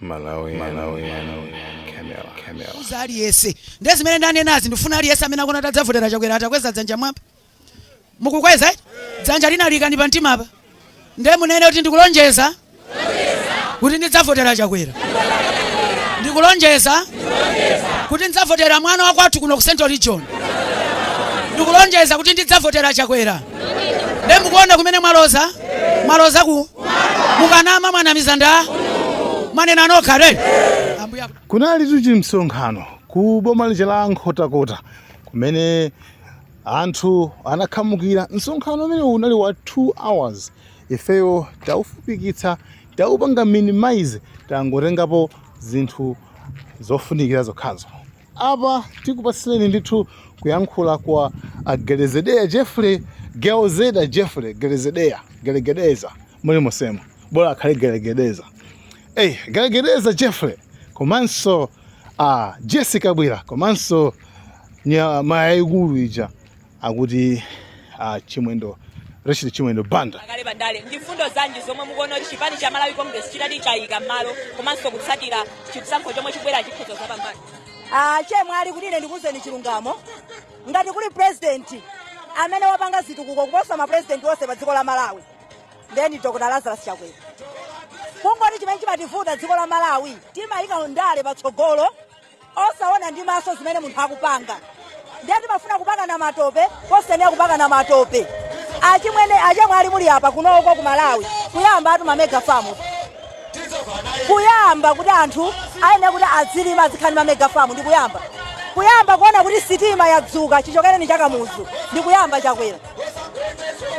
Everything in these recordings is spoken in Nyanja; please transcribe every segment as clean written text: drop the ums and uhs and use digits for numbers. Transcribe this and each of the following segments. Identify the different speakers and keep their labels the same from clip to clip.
Speaker 1: Malawi, Malawi, Camera, Camera.
Speaker 2: Uza aliyense ndiye zimene ndanenazi. Ndifuna aliyense amene akuona tadzavotera Chakwera atakweza dzanja mwamba. Mukukweza, eh? Dzanja lina likani pa mtima apa, ndiye munene kuti, "Ndikulonjeza kuti ndidzavotera Chakwera. Ndikulonjeza kuti ndidzavotera mwana wa kwathu kuno ku Central Region. Ndikulonjeza kuti ndidzavotera Chakwera." Ndiye mukuona kumene mwaloza, mwaloza ku mukanama mwanamiza nda mwanena nokha re ambuya.
Speaker 1: Kunali tuchi msonkhano ku boma lija la Nkhotakota kumene anthu anakhamukira. Msonkhano umene unali wa 2 hours, ifeyo taufupikitsa, taupanga minimize, tangotengapo zinthu zofunikira zokhazo. Apa tikupatsireni ndithu kuyankhula kwa a Gelezedeya Jeffrey, Gelzeda Jeffrey, Gelezedeya, Gelegedeza, muli mosemo, bola akhale Gelegedeza. Hey, Gelegedeza Jeffrey komanso Jessica Bwira komanso nyama yayikulu ija akuti Chimwendo, Richard Chimwendo Banda.
Speaker 3: Akale bandale, ndi mfundo zanji zomwe mukuona kuti chipani cha Malawi Congress chitati chayika m'malo komanso kutsatira chisankho chomwe chikubwera chikhoza zapambana?
Speaker 4: Ah, chemwali, kuti ine ndikuwuzeni chilungamo, ngati kuli president amene wapanga zitukuko kuposa ma president onse pa dziko la Malawi, ndiye ndi Dr Lazarus Chakwera. Kungoti chimene chimativuta dziko la Malawi, timayika ndale patsogolo osaona ndi maso zimene munthu akupanga. Ndiye timafuna kupakana matope posenera kupakana matope. Achimwene, achemwali, muli apa, kunoko ku Malawi kuyamba atu ma mega farm, kuyamba kuti anthu ayenera kuti azilima, azikhala ndi ma mega farm, ndi kuyamba. Kuyamba kuona kuti sitima yadzuka chichokereni cha Kamuzu, ndi kuyamba Chakwera.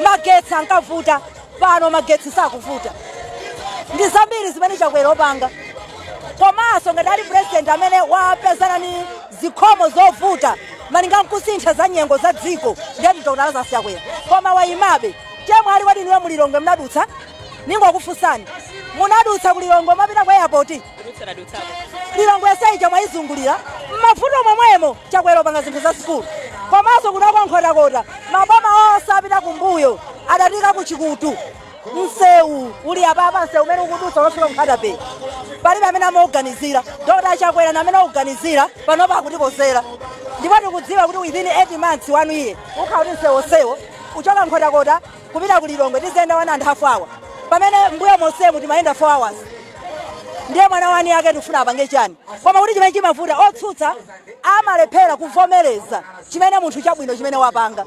Speaker 4: Magetsi ankavuta, pano magetsi sakuvuta. Ndi zambiri zimene Chakwera opanga. Komanso ngati ali president amene wapezana ni zikhomo zovuta malinga nkusintha za nyengo za dziko, ndiye ndi Dr Lazarus Chakwera, koma wayimabe. Chemwali, kwadi niwe mulilongwe munadutsa? Ningokufunsani, munadutsa kulilongwe mapita ku airport?
Speaker 3: Kudutsa.
Speaker 4: Lilongwe seija mwayizungulira mmavuto momwemo. Chakwera opanga zinthu zazikulu. Komanso kunoko Nkhotakota, maboma onse apita kumbuyo adatika ku Chikutu. Msewu uli apapa, msewu umene ukudutsa wafika Nkhata Bay, palibe amene amauganizira. Dr Chakwera na amene auganizira, panopa akutikozera, ndipo tikudziwa kuti within 8 months, 1 year, ukhala kuti msewu onsewo uchoka Nkhotakota kupita ku Lilongwe tiziyenda 1.5 hour, pamene mbuyo monsemu timayenda 4 hours. Ndiye mwana wani yake tifuna apange chani? Koma kuti chimene chimavuta, otsutsa amalephera kuvomereza chimene munthu chabwino chimene wapanga.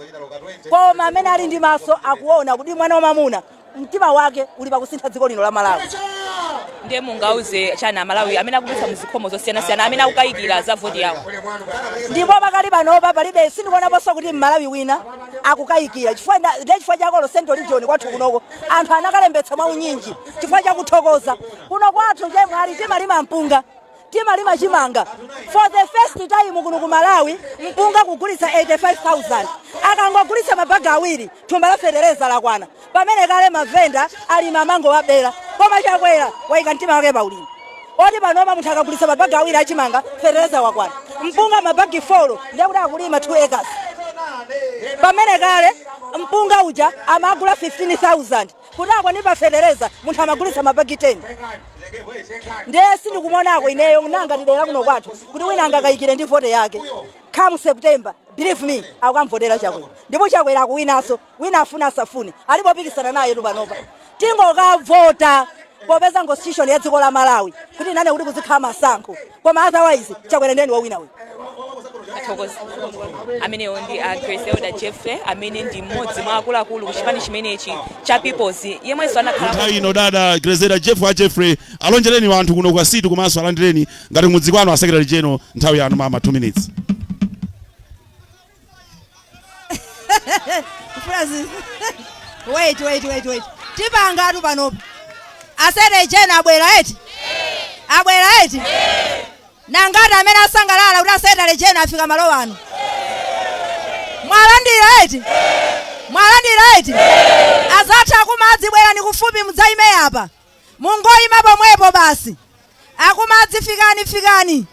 Speaker 4: Koma amene ali ndi maso akuona kuti mwana wamamuna mtima wake uli pakusintha dziko lino la Malawi.
Speaker 3: Ndiye mungauze chani Amalawi amene akudutsa muzikhomo zosiyanasiyana, amene akukayikira za voti yawo?
Speaker 4: Ndipo pakali panopa palibe, sindikuonaponso kuti Mmalawi wina akukayikira. Chifukwa ndiye chifukwa chakolo Central Region kwathu kunoko anthu anakalembetsa mwaunyinji, chifukwa chakuthokoza. Kuno kwathu, chemwali, timalima mpunga, timalima chimanga. For the first time kuno ku Malawi, mpunga kugulitsa 85,000. Akangogulitsa mabaga awiri, thumba la fetereza lakwana, pamene kale mavenda alima amango wabera. Koma Chakwera wayika mtima wake paulimi oti panopa munthu akagulitsa mabaga awiri achimanga, fetereza wakwana. Mpunga mabagi 4, ndiye kuti akulima 2 acres, pamene kale mpunga uja amagula 15,000. Kuti akwanipa fetereza, munthu amagulitsa mabagi 10. Ndiye sindikumonako ineyo nanga tidera kuno kwathu kuti wina angakayikire ndi vote yake. Come September, believe me, akamvotera Chakwera, ndipo Chakwera akuwinanso. Wina afuna asafune, alipo pikisana naye tu. Panopa tingokavota popeza constitution ya dziko la Malawi kuti inane kuti kuzikhala masankho, koma otherwise Chakwera ndeni wowina uyu.
Speaker 3: Athokoza. Amenewo ndi a Grezelda Jeffrey, amene ndi mmodzi mwa akuluakulu ku chipani chimenechi cha Peoples, yemwenso anakhala
Speaker 5: Nthawi ino dada Grezelda Jeff wa Jeffrey, alonjereni anthu kuno kwa Situ komanso alandireni ngati kumudzi kwanu. A secretary general, nthawi yanu mama, 2 minutes.
Speaker 4: Francis. Wait, wait, wait, wait. Tipangatu panopa. A secretary general abwera eti? Abwera eti? Nangati amene asangalala kuti a secretary general afika malo ano? Mwalandira eti? Mwalandira eti? Azatha akumadzi, bwerani kufupi mudzaime apa. Mungoyima pomwepo basi. Akumadzi, fikani, fikani.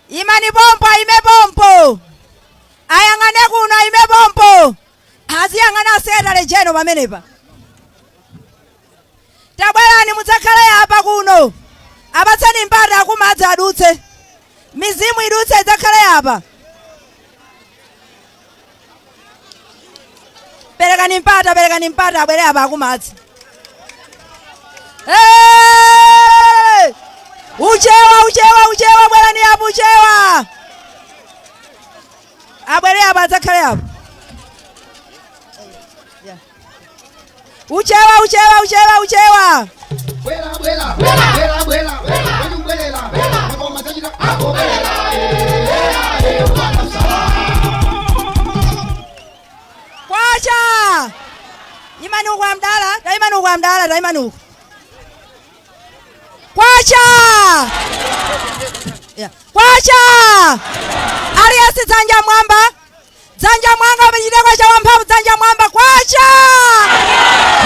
Speaker 4: Imani pompo, aime pompo. Ayang'ane kuno, aime pompo. Aziyang'ana a secretary general pamenepa. Tabwerani mudzakhale apa kuno. akumadzi adutse. Mizimu idutse idzakhale apa. Perekani mpata, perekani mpata abwere apa akumadzi. Hey! Uchewa, uchewa, uchewa, bwerani apo uchewa. Abwere apa adzakhale apo. Yeah. Uchewa, uchewa, uchewa, uchewa.
Speaker 6: Bwera, bwera, bwera, bwera, bwera, bwera, bwera, bwera.
Speaker 4: Kwacha! Imani uku amdala, taimani uku amdala, taimani uku. Kwacha! Yeah. Kwacha! Aliyense dzanja mwamba. Dzanja mwanga pachite kwacha wamphamvu dzanja mwamba. Kwacha!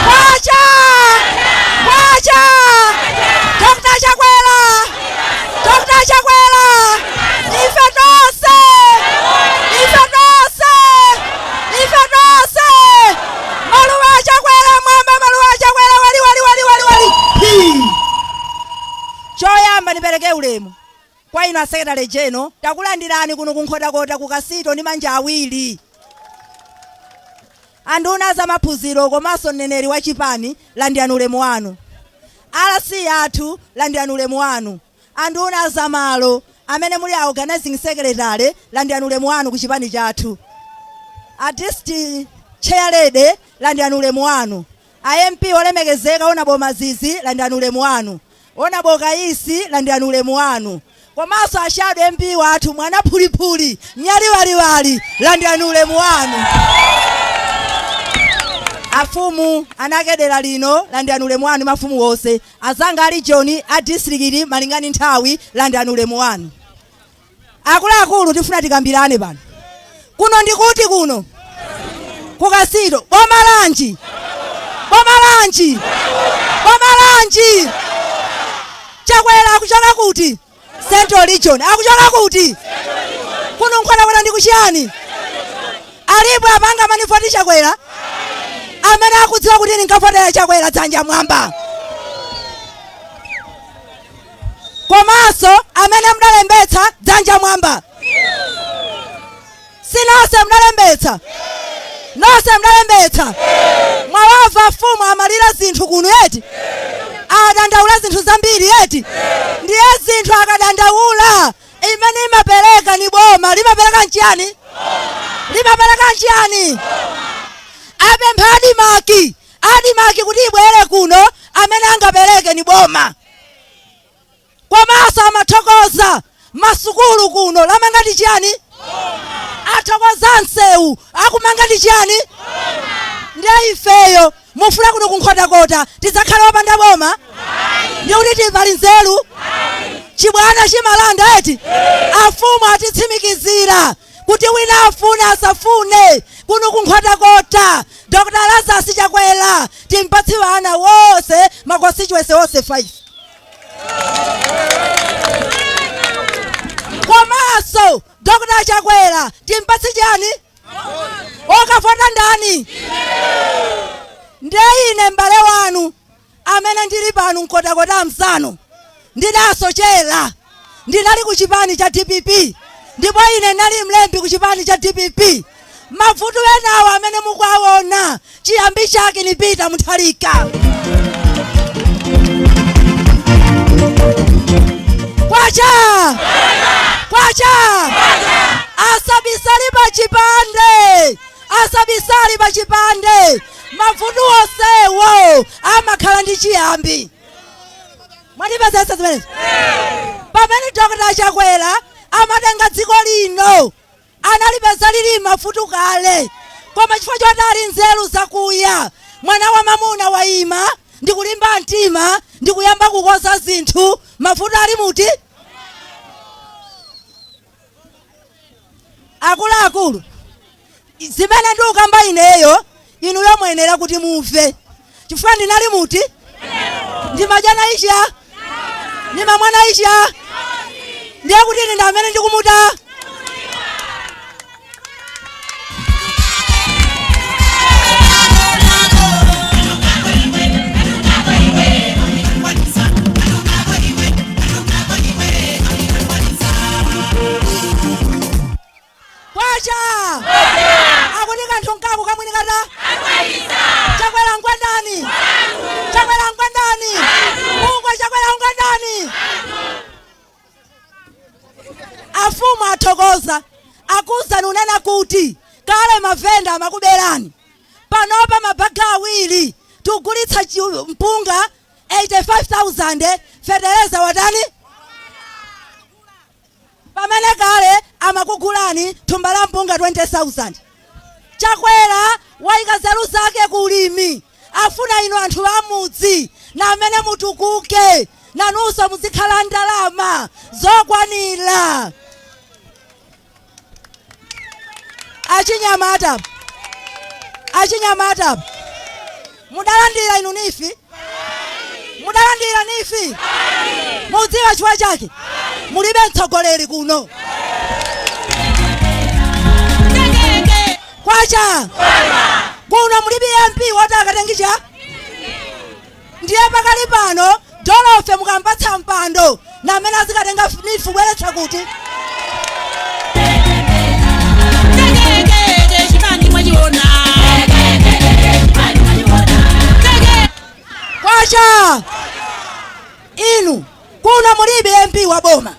Speaker 4: Kwacha! Kwacha! Dr. Chakwera! Dr. Chakwera! Ife tonse! Ife tonse! Ife tonse! Maluwa a Chakwera mwamba, maluwa a Chakwera wali wali wali wali wali. Hi! Choyamba nipereke ulemu kwa inu a Secretary General, takulandirani kuno ku Nkhotakota ku Kasito ndi manja awiri. Anduna za maphunziro komanso mneneri wa chipani, landirani ulemu wanu. RC athu, landirani ulemu wanu. Anduna za malo amene muli a organizing secretary, landirani ulemu wanu ku chipani chathu. A district chair lady, landirani ulemu wanu. A MP olemekezeka Honorable Mazizi, landirani ulemu wanu. Honorable Kaisi, landirani ulemu wanu. Komanso a shadow MP wathu mwana phulipuli nyaliwaliwali, landirani ulemu wanu. Afumu anakedera lino, landirani ulemu wanu. Mafumu wonse azanga a region, a district, malingani nthawi, landirani ulemu wanu. Akuluakulu, tifuna tikambirane pano. Kuno ndikuti kuno kukasito, boma lanji, boma lanji, boma lanji? Chakwera akuchoka kuti? Central Region. Akuchoka kuti? Kuno Nkhotakota ndi kuchiyani? Alipo apanga manifoti Chakwera amene akudziwa kuti ndinkavotera Chakwera, dzanja mwamba. Komanso amene mudalembetsa, dzanja mwamba. Si nonse mudalembetsa? Nonse mudalembetsa? Mwawamva mfumu amalira zinthu kuno eti? Adandaula zinthu zambiri eti? Ndiye zinthu akadandaula, imene imapereka ni boma. Limapereka nchiyani? Limapereka nchiyani? Apempha ADMARC, ADMARC kuti ibwere kuno, amene angapereke ni boma. Komanso amathokoza masukulu kuno, lamanga ndi chiyani? Athokoza msewu, akumanga ndi chiyani? Ndiye ifeyo mufuna kuno kunkhotakota tidzakhala wopanda boma? Ndi kuti pali nzeru chibwana chimalanda eti? Afumu atitsimikizira kuti wina afune asafune, kuno kunkhotakota Dr Lazarus Chakwera timpatse ana wonse ma constituency wonse 5. Komanso Dr Chakwera timpatse chani? Okavota ndani? Ndiye ine m'bale wanu amene ndili pano Nkhotakota msanu, ndidasochera, ndinali ku chipani cha DPP, ndipo ine ndinali mlembi ku chipani cha DPP. Mavuto enawo amene mukuwaona, chiyambi chake ni Peter Mutharika. Kwacha, kwacha! Asabisali pa chipande, asabisali pa chipande. Mavuto onsewo amakhala ndi chiyambi. Mwandipezesa zimenezo? Pamene Dr Chakwera amatenga dziko lino, analipeza lili mavuto kale, koma chifukwa choti ali nzeru zakuya, mwana wa mamuna wayima ndi kulimba mtima ndi kuyamba kukonza zinthu. Mavuto ali muti? Akuluakulu, zimene ndikukamba ineyo, inuyo muyenera kuti mumve, chifukwa ndinali muti? Ndimadyana icha, ndimamwana icha. Ndiye kuti ine ndi amene ndikumuta. Ndakuuzani unena kuti kale mavenda amakuberani. Panopa mabaga awiri tikugulitsa mpunga 85,000 fetereza watani? Pamene kale amakugulani thumba la mpunga 20,000. Chakwera waika nzeru zake ku ulimi. Afuna inu anthu amudzi namene mutukuke nanunso muzikhala ndalama zokwanira. Achinyamata, achinyamata, mudalandira inu NEEF? Mudalandira NEEF? Mudziwa chifukwa chake? Mulibe mtsogoleri kuno. Kwacha kuno mulibe MP woti akatenge cha Ndiye pakali pano Dorothy mukampatsa mpando namene azikatenga NEEF kubweretsa kuti? Kwacha! Inu kuno mulibe MP wa boma.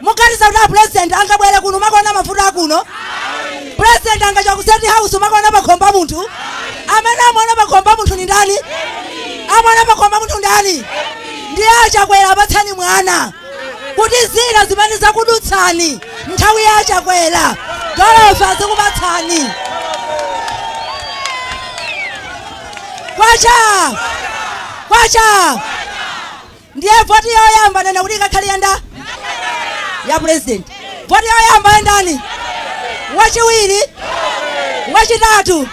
Speaker 4: Muganiza kuti a president angabwere kuno makaona mavuto akuno? President angachoke ku State House makaona pakhomo pa munthu? Amene amaona pakhomo pa munthu ni ndani? Amaona pakhomo pa munthu ndani? Ndiye achakwera apatseni mwana kuti zina zimene zakudutsani nthawi ya achakwera Dorothy azikupatsani. Kwacha! Kwacha! Ndiye voti yoyamba nena kuti ikakhale ya nda ya president. Voti yoyamba ya ndani? Wachiwiri, wachitatu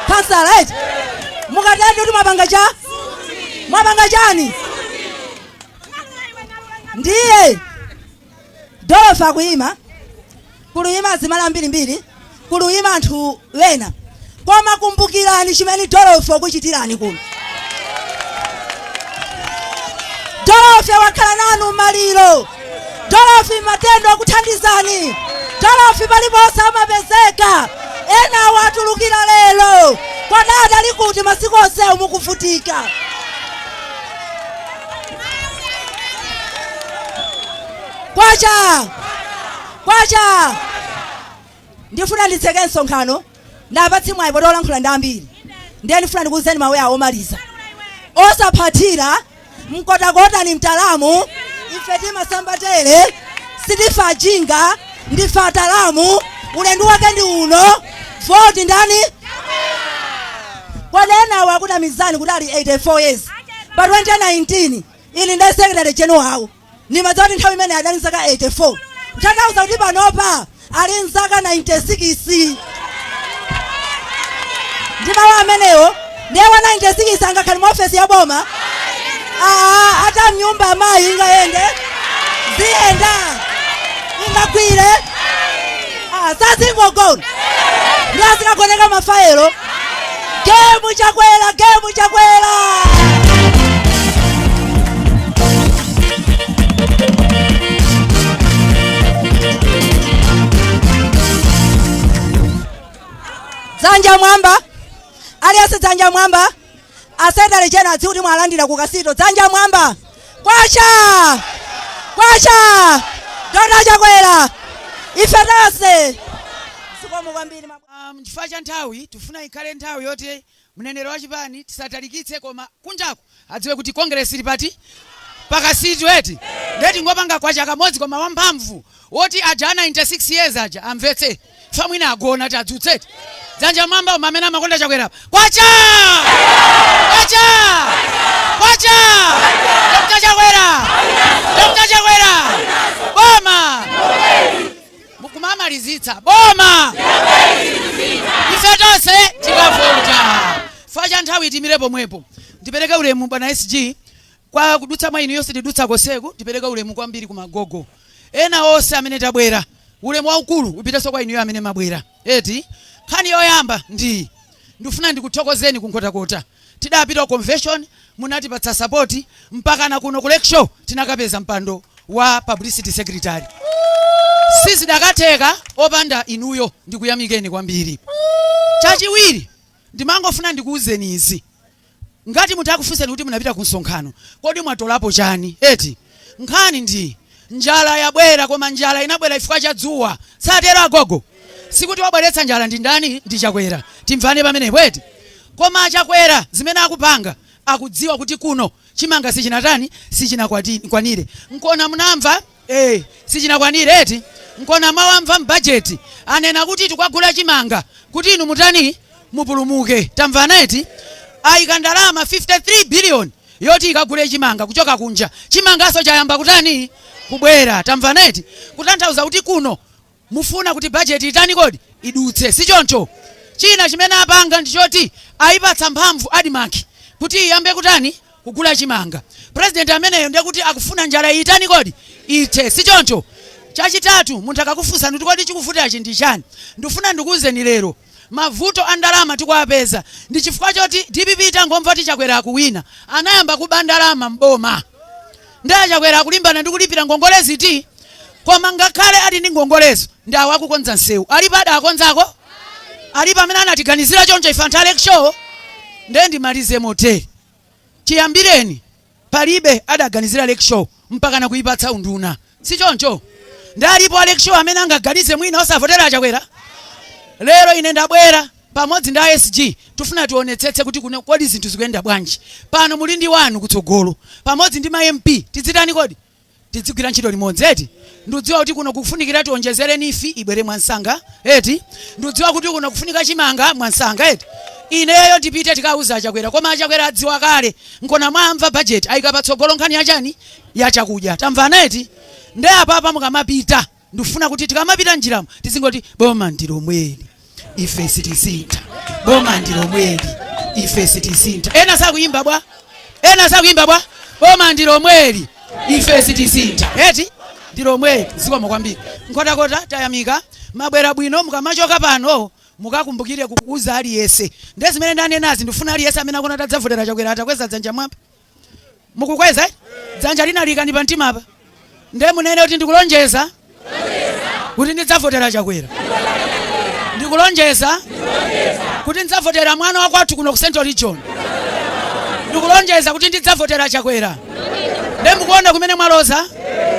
Speaker 4: kansala eti. Mukatero kuti mwapanga cha mwapanga chani? Ndiye Dorothy akuyima kuluyima azimala ambirimbiri kuluyima anthu wena koma kumbukirani chimene Dorothy wakuchitirani kuno. Dorothy wakhala nanu maliro, Dorothy matenda akuthandizani, Dorothy paliponse amapezeka. Ena watulukira lero, kodi adali kuti masiku onsewo mukuvutika? Kwacha! Kwacha! Ndifuna nditseke msonkhano ndapatsi mwayi poti olankhula ndi ambiri, ndiye ndifuna ndikuwuzeni mawu awo omaliza. Osaphathira mkotakota ni mtalamu, ife timasamba tere, sitifa ajinga, ndife atalamu, ulendo wake ndi uno, voti ndani? Kodi enawo akunamizani kuti ali 84 years pa 2019 ili ndi secretary general wawo Nimadziwa kuti nthawi imene adali nzaka 84 kutanthauza kuti panopa ali nzaka 96 ndi mawu amenewo ndiye wa 96 angakhale mu ofesi ya boma aa ata mnyumba amayi ingayende ziyenda ingagwire sazingogona ndi azikagoneka mafaelo gemu chakwera gemu chakwera dzanja mwamba aliyense dzanja mwamba a secretary general adziwe kuti mwalandira ku Kasitu dzanja mwamba kwacha kwacha Dr. Chakwera ife tonse zikomo kwambiri.
Speaker 2: Chifukwa cha nthawi tifuna ikhale nthawi yoti mneneri wa chipani tisatalikitse koma kunjaku adziwe kuti Congress ili pati pa Kasitu eti ndiye tingopanga kwacha kamodzi koma wamphamvu woti aja a 96 years aja amvetse fa mwina agona tiadzutse eti dzanja mwamba uma amene amakonda Chakwera kwacha kwacha kwacha Dr. Chakwera Dr. Chakwera boma mukumamalizitsa boma ife tonse tikavota chifukwa cha nthawi timire pomwepo ndipereke ulemu bwana SG kwa kudutsa mwa inu yonse tidutsa konseku ndipereke ulemu kwambiri ku magogo ena onse amene tabwera ulemu waukulu upitenso kwa inuyo amene mabwera eti nkhani yoyamba ndi ndifuna ndikuthokozeni ku Nkhotakota tidapita ku convention munatipatsa support mpakana kuno ku Lakeshore tinakapeza mpando wa publicity secretary sizidakatheka opanda inuyo ndikuyamikeni kwambiri chachiwiri ndimangofuna ndikuwuzeni izi ngati munthu akufunseni kuti munapita ku msonkhano kodi mwatolapo chani eti nkhani ndi Njala yabwera koma njala inabwera chifukwa cha dzuwa. Satero agogo? Sikuti wabweretsa njala ndi ndani? Ndi Chakwera. Timvane pamenepo eti? Koma a Chakwera zimene akupanga akudziwa kuti kuno chimanga sichinatani? Sichinakwanire. Nkona munamva eh sichinakwanire eti? Nkona mwawamva m'bajeti anena kuti tikagula chimanga kuti inu mutani? Mupulumuke. Tamvana eti? Ayika ndalama 53 billion yoti ikagule chimanga kuchoka kunja. Chimanganso chayamba kutani? Kubwera. Tamvana eti? Kutanthauza kuti kuno mufuna kuti budget itani kodi? Idutse. Sichoncho? China chimene apanga ndi choti ayipatsa mphamvu Admarc kuti iyambe kutani? Kugula chimanga. President ameneyo ndiye kuti akufuna njala itani kodi? Ithe. Sichoncho? Chachitatu, munthu akakufunsani kuti kodi chikuvutachi ndi chani? Ndifuna ndikuuzeni lero. Mavuto a ndalama tikuwapeza ndi chifukwa choti dpp itangomva kuti Chakwera akuwina anayamba kuba ndalama m'boma. Nde a Chakwera akulimbana ndi kulipira ngongole ziti? Koma ngakhale ali ndi ngongolezo ndi awo akukonza msewu. Alipo adakonzako? Alipo amene anatiganizira choncho ife anthu a Lakeshore? Nde ndimalize motere. Chiyambireni palibe adaganizira Lakeshore mpakana kuipatsa unduna. Sichoncho? Nde alipo a Lakeshore amene angaganize mwina osavotera a Chakwera? Lero ine ndabwera pamodzi ndi a SG tufuna tionetsetse kuti kuno kodi zinthu zikuyenda bwanji. Pano muli ndi wanu kutsogolo pamodzi ndi ma MP tidzitani kodi? Tidzigwira ntchito limodzi eti? Ndudziwa kuti kuno kufunikira tionjezere NEEF ibwere mwansanga eti? Ndudziwa kuti kuno kufunika chimanga mwansanga eti? Ineyo ndipite tikauze a Chakwera koma a Chakwera adziwa kale nkona mwamva budget ayika patsogolo nkhani ya chani? Ya chakudya. Tamvana eti? Nde apapa mukamapita Ndikufuna kuti tikamapita m'njiramo tizingoti boma ndi lomweli ife sitisintha, boma ndi lomweli ife sitisintha. Ena sakuyimba bwa? Ena sakuyimba bwa? Boma ndi lomweli ife sitisintha. Eti ndi lomweli. Zikomo kwambiri. Nkhotakota tayamika mabwera bwino mukamachoka pano mukakumbukire kuuza aliyense. Nde zimene ndanenazi ndikufuna aliyense amene akuona tadzavotera Chakwera atakweza dzanja mwamba. Mukukweza eh? Dzanja lina likani pa mtima apa. Nde munene kuti ndikulonjeza kuti ndidzavotera Chakwera. Ndikulonjeza kuti ndidzavotera mwana wa kwathu kuno ku Central Region. Ndikulonjeza kuti ndidzavotera Chakwera. Nde mukuona kumene mwaloza?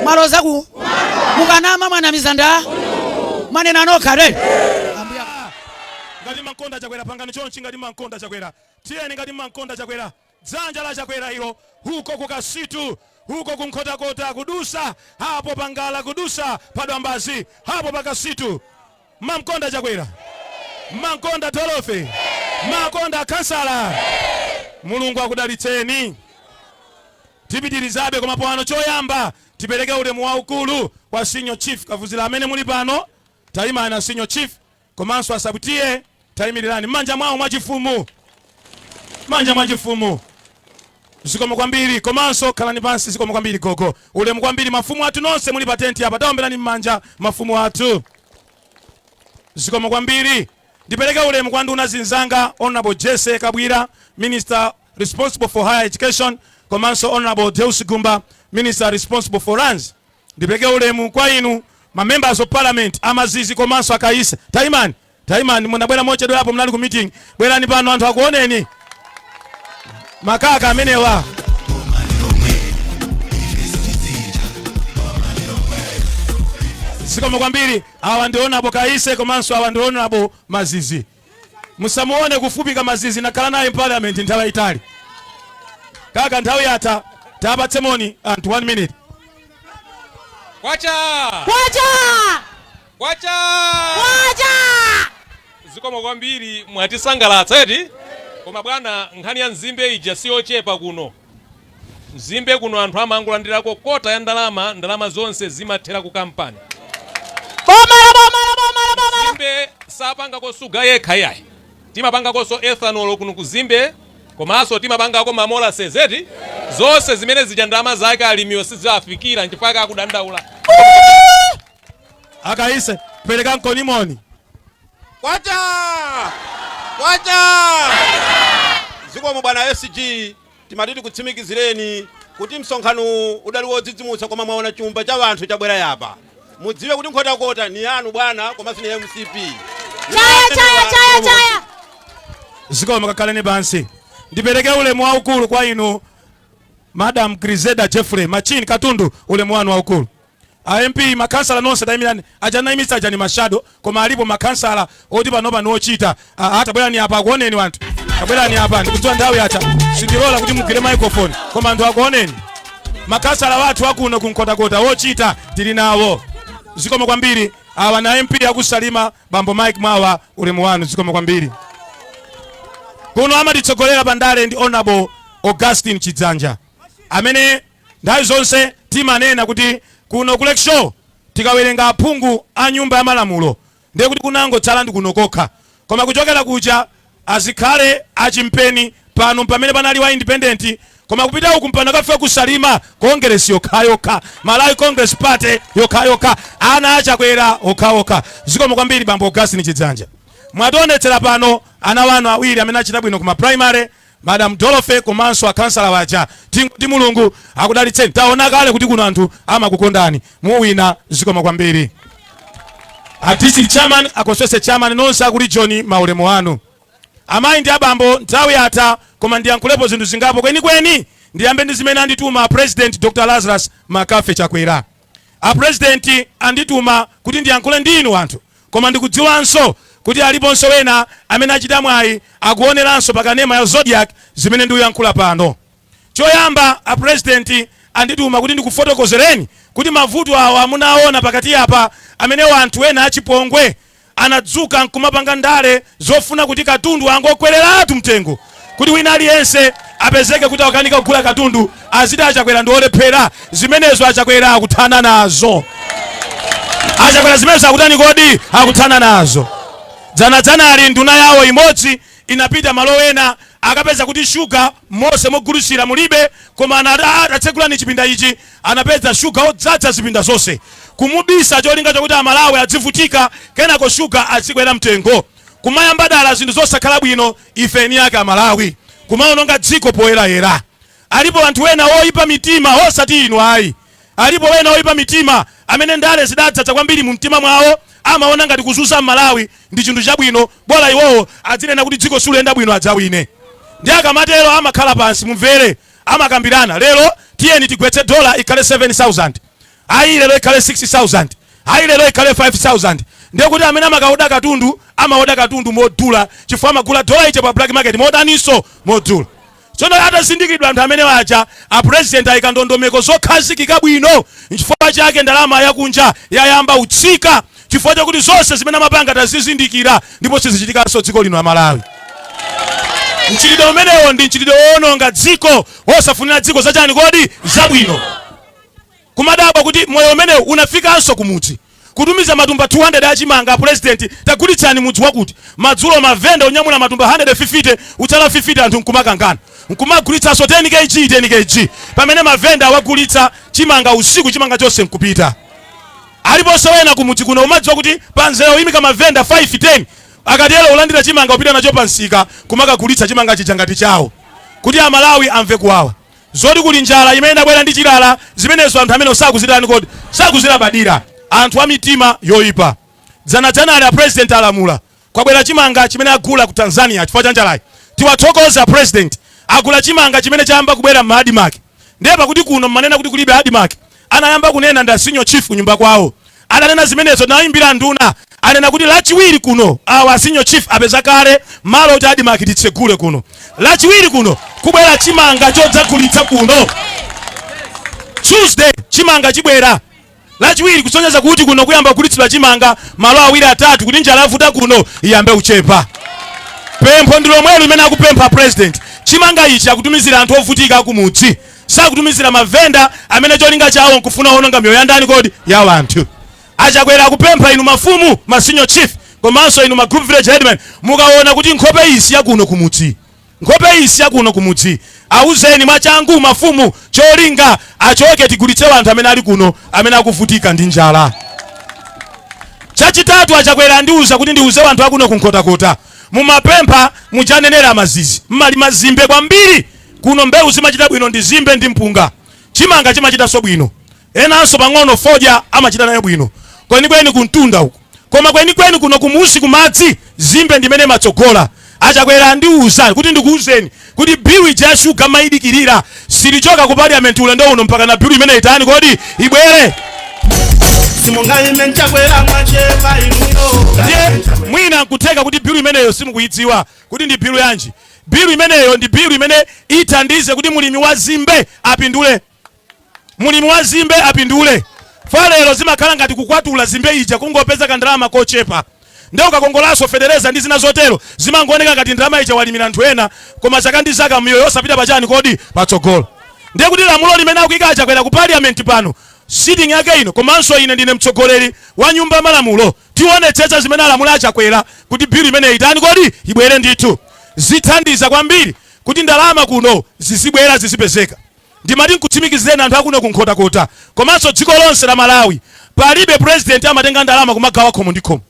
Speaker 2: Mwaloza ku mukanama mwanamiza nda mwanena nokha re. Ambuya
Speaker 5: Ngati mmankonda Chakwera pangani chonchi ngati mmankonda Chakwera. Tiyeni ngati mmankonda Chakwera. Dzanja la Chakwera ilo, uko ku Kasitu, uko ku Nkhotakota, kudusa apo pa Ngala, kudusa pa Dwambazi, apo pa Kasitu. Mmamkonda Chakwera? Mmamkonda Dorothy? Mmakonda akhansala? Mulungu akudalitseni. Tipitirizabe koma pano choyamba tipereke ulemu waukulu kwa Senior Chief Kavuzira amene muli pano. Taimani a Senior Chief. Komanso a Sub-T/A taimirirani mmanja mwawo mwachifumu, manja mwachifumu. Zikomo kwambiri komanso khalani pansi. Zikomo kwambiri gogo, ulemu kwambiri mafumu athu nonse muli pa tenti apa, taomberani mmanja mafumu athu. Zikomo kwambiri. Ndipereke ulemu kwa nduna zinzanga Honorable Jessie Kabwila, Minister responsible for Higher Education, komanso Honorable Deus Gumba, Minister responsible for Lands. Ndipeke ulemu kwa inu ma members of parliament a Mazizi komanso a Kaise. Taimani, taimani, munabwera mochedwerapo munali ku meeting. Bwerani pano anthu akuoneni. Makaka amenewa. Zikomo kwambiri. Awa ndi Honorable Kaise komanso awa ndi Honorable Mazizi. Musamuone kufupika Mazizi nakhala naye m'parliament nthawi yayitali. Kaka nthawi yatha tapatse moni anthu 1 minute.
Speaker 7: Kwacha!
Speaker 8: Kwacha!
Speaker 7: Kwacha!
Speaker 8: Kwacha!
Speaker 7: Zikomo kwambiri mwatisangalatsa eti? Koma bwana nkhani ya nzimbe ija siyochepa kuno. Nzimbe kuno anthu amangolandirako kota ya ndalama, ndalama zonse zimathera ku kampani.
Speaker 8: Bomala bomala bomala bomala.
Speaker 7: Nzimbe sapangako suga yekha iyayi. Timapangakonso ethanol kuno ku Zimbe komanso timapangako ma molasses eti? Zonse zimene zija ndalama zake alimiwo siziwafikira nchifukwa chake akudandaula.
Speaker 5: A Kaise perekaniko moni.
Speaker 9: Kwacha! Kwacha! Zikomo bwana SG, timati tikutsimikizireni kuti msonkhanowu udali wodzidzimutsa koma mwaona chumba cha wanthu chabwera yapa. Mudziwe kuti Nkhotakota ni yanu bwana komanso ni mcp.
Speaker 8: Chaya chaya chaya chaya.
Speaker 5: Zikomo kakhaleni pansi. Ndipereke ulemu waukulu kwa inu Madam Grizeda Jeffrey Machini Katundu, ulemu wanu waukulu. A MP, makhansala nonse tayimirani. Aja nayimitsa aja ni ma shadow, koma alipo makhansala oti panopa ni ochita. Tabwerani apa akuoneni anthu. Tabwerani apa, ndikudziwa nthawi yatha, sindilola kuti mugwire microphone, koma anthu akuoneni. Makhansala wathu akuno kunkhotakota wochita tili nawo. Zikomo kwambiri. Awa na MP akusalima, bambo Mike Mwawa, ulemu wanu, zikomo kwambiri. Kuno amatitsogolera pandale ndi Honorable Augustine Chidzanja, amene nthawi zonse timanena kuti kuno ku Lakeshore tikawerenga aphungu a nyumba ya malamulo ndiye kuti kunangotsala ndi kuno kokha. Koma kuchokera kuja azikhale achimpeni pano pamene panali wa independent, koma kupita uku mpano kafika kusalima, Congress yokhayokha, Malawi Congress Party yokhayokha, ana achakwera okhaokha. Zikomo kwambiri, bambo Augustine Chidzanja. Mwationetsera pano ana wanu awiri amene achita bwino kuma primary, Madam Dolofe komanso akhansala waja. Tingoti Mulungu akudalitseni. Taona kale kuti kuno anthu amakukondani, muwina. Zikomo kwambiri. A district chairman, a constituency chairman, nonse aku region, maulemu wanu. Amayi ndi abambo, nthawi yatha, koma ndiyankhulepo zinthu zingapo. Kwenikweni ndiyambe ndi zimene andituma President Dr Lazarus Makafe Chakwera. A President andituma kuti ndiyankhule ndi inu anthu, koma ndikudziwanso kuti aliponso wena amene achita mwayi akuoneranso pakanema ya Zodiac zimene ndikuyankhula pano. Choyamba, a President andituma kuti ndikufotokozereni kuti mavuto awa munaona pakati apa, amene anthu ena achipongwe anadzuka nkumapanga ndale zofuna kuti katundu angokwereratu mtengo, kuti wina aliyense apezeke kuti akanika kugula katundu aziti achakwera ndi olephera, zimenezo achakwera akuthana nazo. Achakwera zimenezo akutani kodi? Akuthana nazo. Dzanadzanali nduna yawo imodzi inapita malo ena, akapeza kuti shuga mose mogulisira mulibe, koma anati, "Ah, tatsegulani chipinda ichi." Anapeza shuga odzaza zipinda zonse, kumubisa cholinga chokuti Amalawi adzivutika, kenako shuga azikwera mtengo. Kumayamba dala zinthu zosakhala bwino, ife eni ake Amalawi kumaononga dziko poyerayera. Alipo anthu ena oyipa mitima, osati inu ayi, alipo wena oyipa mitima amene ndale zidadzaza kwambiri mu mtima mwawo, amaona ngati kuzuza Malawi ndi chinthu chabwino, bola iwowo adzinena kuti dziko siluyenda bwino, adzawine. Ndi akamatero amakhala pansi, mumvere, amakambirana: lero tiyeni tigwetse dola ikhale 7000, ayi, lero ikhale 6000, ayi, lero ikhale 5000. Ndiye kuti amene amakaoda katundu amaoda katundu modula, chifukwa amagula dola ija pa black market modaninso modula. Tsono atazindikidwa anthu amene waja, a President ayika ndondomeko zokhazikika bwino. Nchifukwa chake ndalama yakunja yayamba utsika, chifukwa chakuti zonse zimene amapanga tazizindikira ndipo sizichitikanso dziko lino la Malawi. Mchitidwe umenewo ndi mchitidwe woononga dziko, wosafunira dziko zachani kodi? Zabwino. Kumadabwa kuti moyo umenewu unafikanso kumudzi, kutumiza matumba 200 achimanga, President, tagulitsani mudzi wakuti. Madzulo mavenda unyamula matumba 150, utsala 50, anthu nkumakangana, nkumagulitsanso 10 kg 10 kg, pamene mavenda awagulitsa chimanga usiku, chimanga chonse nkupita. Aliponso wena kumudzi kuno umadziwa kuti panzera uyimika mavenda 5 10, akatero ulandira chimanga, upita nacho pansika kumakagulitsa chimanga chija ngati chawo, kuti Amalawi amve kuwawa. Zoti kuli njala imene inabwera ndi chilala, zimenezo anthu amene sakuzitani kodi? Sakuzilabadira, anthu a mitima yoyipa. Dzanadzanali a President alamula, kwabwera chimanga chimene agula ku Tanzania chifukwa cha njalayi. Tiwathokoza President, agula chimanga chimene chayamba kubwera m'ma ADMARC. Ndiye pakuti kuno mmanena kuti kulibe ADMARC, anayamba kunena ndi senior chief kunyumba kwawo. Adanena zimenezo, nayimbira nduna, anena kuti Lachiwiri kuno awa senior chief apeza kale malo oti ADMARC titsegule kuno. Lachiwiri kuno kubwera chimanga chodzagulitsa kuno. Tuesday chimanga chibwera, Lachiwiri, kusonyeza kuti kuno kuyamba kugulitsidwa chimanga malo awiri atatu, kuti njala yavuta kuno iyambe kuchepa. Pempho ndi lomwelo limene akupempha President. Chimanga ichi akutumizira anthu ovutika akumudzi, sakutumizira mavenda amene cholinga chawo nkufuna ononga miyoyo ya ndani kodi? Ya wanthu. Achakwera akupempha inu mafumu, ma senior chief, komanso inu ma group village headman, mukaona kuti nkhope isi yakuno kumudzi, nkhope isi yakuno kumudzi, auzeni mwachangu mafumu, cholinga achoke, tigulitse anthu amene ali kuno amene akuvutika ndi njala. Chachitatu, Achakwera andiuza kuti ndiuze anthu akuno kunkhotakota, mumapempha muchanenera mazizi, mmalima zimbe kwambiri kuno. Mbewu zimachita bwino ndi zimbe ndi mpunga. Chimanga chimachitanso bwino, enanso pang'ono fodya amachita nayo bwino kwenikweni kumtunda uku, koma kwenikweni kuno kumusi kumadzi zimbe ndimene matsogola. Achakwera andiuza kuti ndikuuzeni kuti bill ija ya shuga mayidikirira silichoka ku Parliament ulendo uno mpaka na bill imene itani kodi? Ibwere.
Speaker 10: Simungaime nchakwera, mwachepa inuyo.
Speaker 5: Ndiye mwina nkutheka kuti bilu imeneyo simukuyidziwa kuti ndi bilu yanji. Bilu imeneyo ndi bilu imene ithandize kuti mulimi wa zimbe apindule, mulimi wa zimbe apindule. Falero zimakhala ngati kukwatula zimbe ija, kungopeza kandalama kochepa, nde ukakongolanso fetereza ndi zina zotero, zimangooneka ngati ndalama ija walimira anthu ena, koma chaka ndi chaka miyoyo yosapita pachani kodi? Patsogolo. Ndiye kuti lamulo limene akuyika Achakwera ku parliament pano, sitting yake ino, komanso ine ndine mtsogoleri wa nyumba ya malamulo, tionetsetsa zimene alamula Achakwera kuti bilu imeneyi itani kodi? Ibwere ndithu. Zithandiza kwambiri kuti ndalama kuno zizibwera, zizipezeka. Ndimati nkutsimikizireni anthu akuno kunkhotakota komanso dziko lonse la Malawi, palibe president amatenga ndalama kumagawa khomo ndi khomo.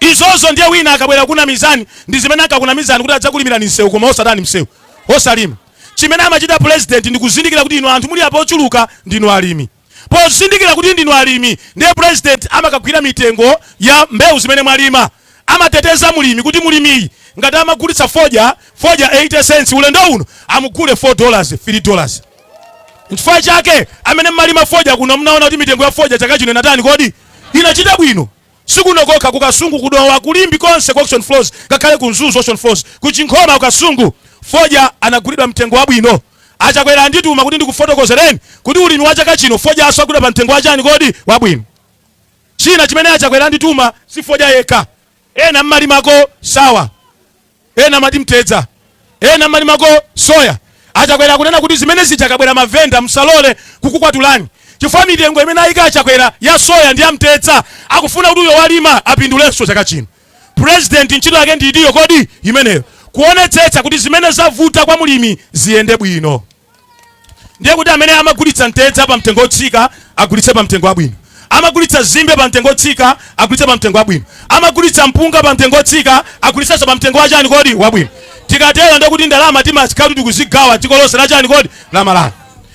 Speaker 5: Izozo ndiye wina akabwera kunamizani, ndi zimene ankakunamizani kuti adzakulimirani msewu, koma osatani? Msewu osalima. Chimene amachita president ndi kuzindikira kuti inu anthu muli apo ochuluka ndinu alimi. Pozindikira kuti ndinu alimi, ndiye president amakagwira mitengo ya mbewu zimene mwalima. Amateteza mulimi kuti mulimiyi ngati amagulitsa fodya 80 cents, ulendo uno amugule $4, $3. Nchifukwa chake amene mmalima fodya kuno mnaona kuti mitengo ya fodya chaka chino inatani kodi? Inachita bwino. Sikuno kokha, kukasungu, kudowa, kulimbi konse ku auction floors, ngakhale ku Mzuzu auction floors, ku Chinkhoma, kukasungu, fodya anagulidwa mtengo wabwino. Achakwera andituma kuti ndikufotokozereni kuti ulimi wa chaka chino fodya asagulidwa pa mtengo wachani kodi? Wabwino. China chimene Achakwera andituma, si fodya yekha. Ena mmalimako sawa, ena amati mtedza, ena mmalimako soya. Achakwera akunena kuti zimene zija akabwera mavenda msalole kukukwatulani, chifukwa mitengo imene ayika Achakwera ya soya ndi ya mtedza, akufuna kuti uyo walima apindulenso chaka chino. President ntchito yake ndi itiyo kodi? Imeneyo, kuonetsetsa kuti zimene zavuta kwa mulimi ziyende bwino. Ndiye kuti amene amagulitsa mtedza pa mtengo otsika agulitse pa mtengo wabwino, amagulitsa zimbe pa mtengo otsika agulitse pa mtengo wabwino, amagulitsa mpunga pa mtengo otsika agulitsenso pa mtengo wachani kodi? Wabwino. Tikatero ndiye kuti ndalama timakhala kuti tikuzigawa dziko lonse la chani kodi? La Malawi.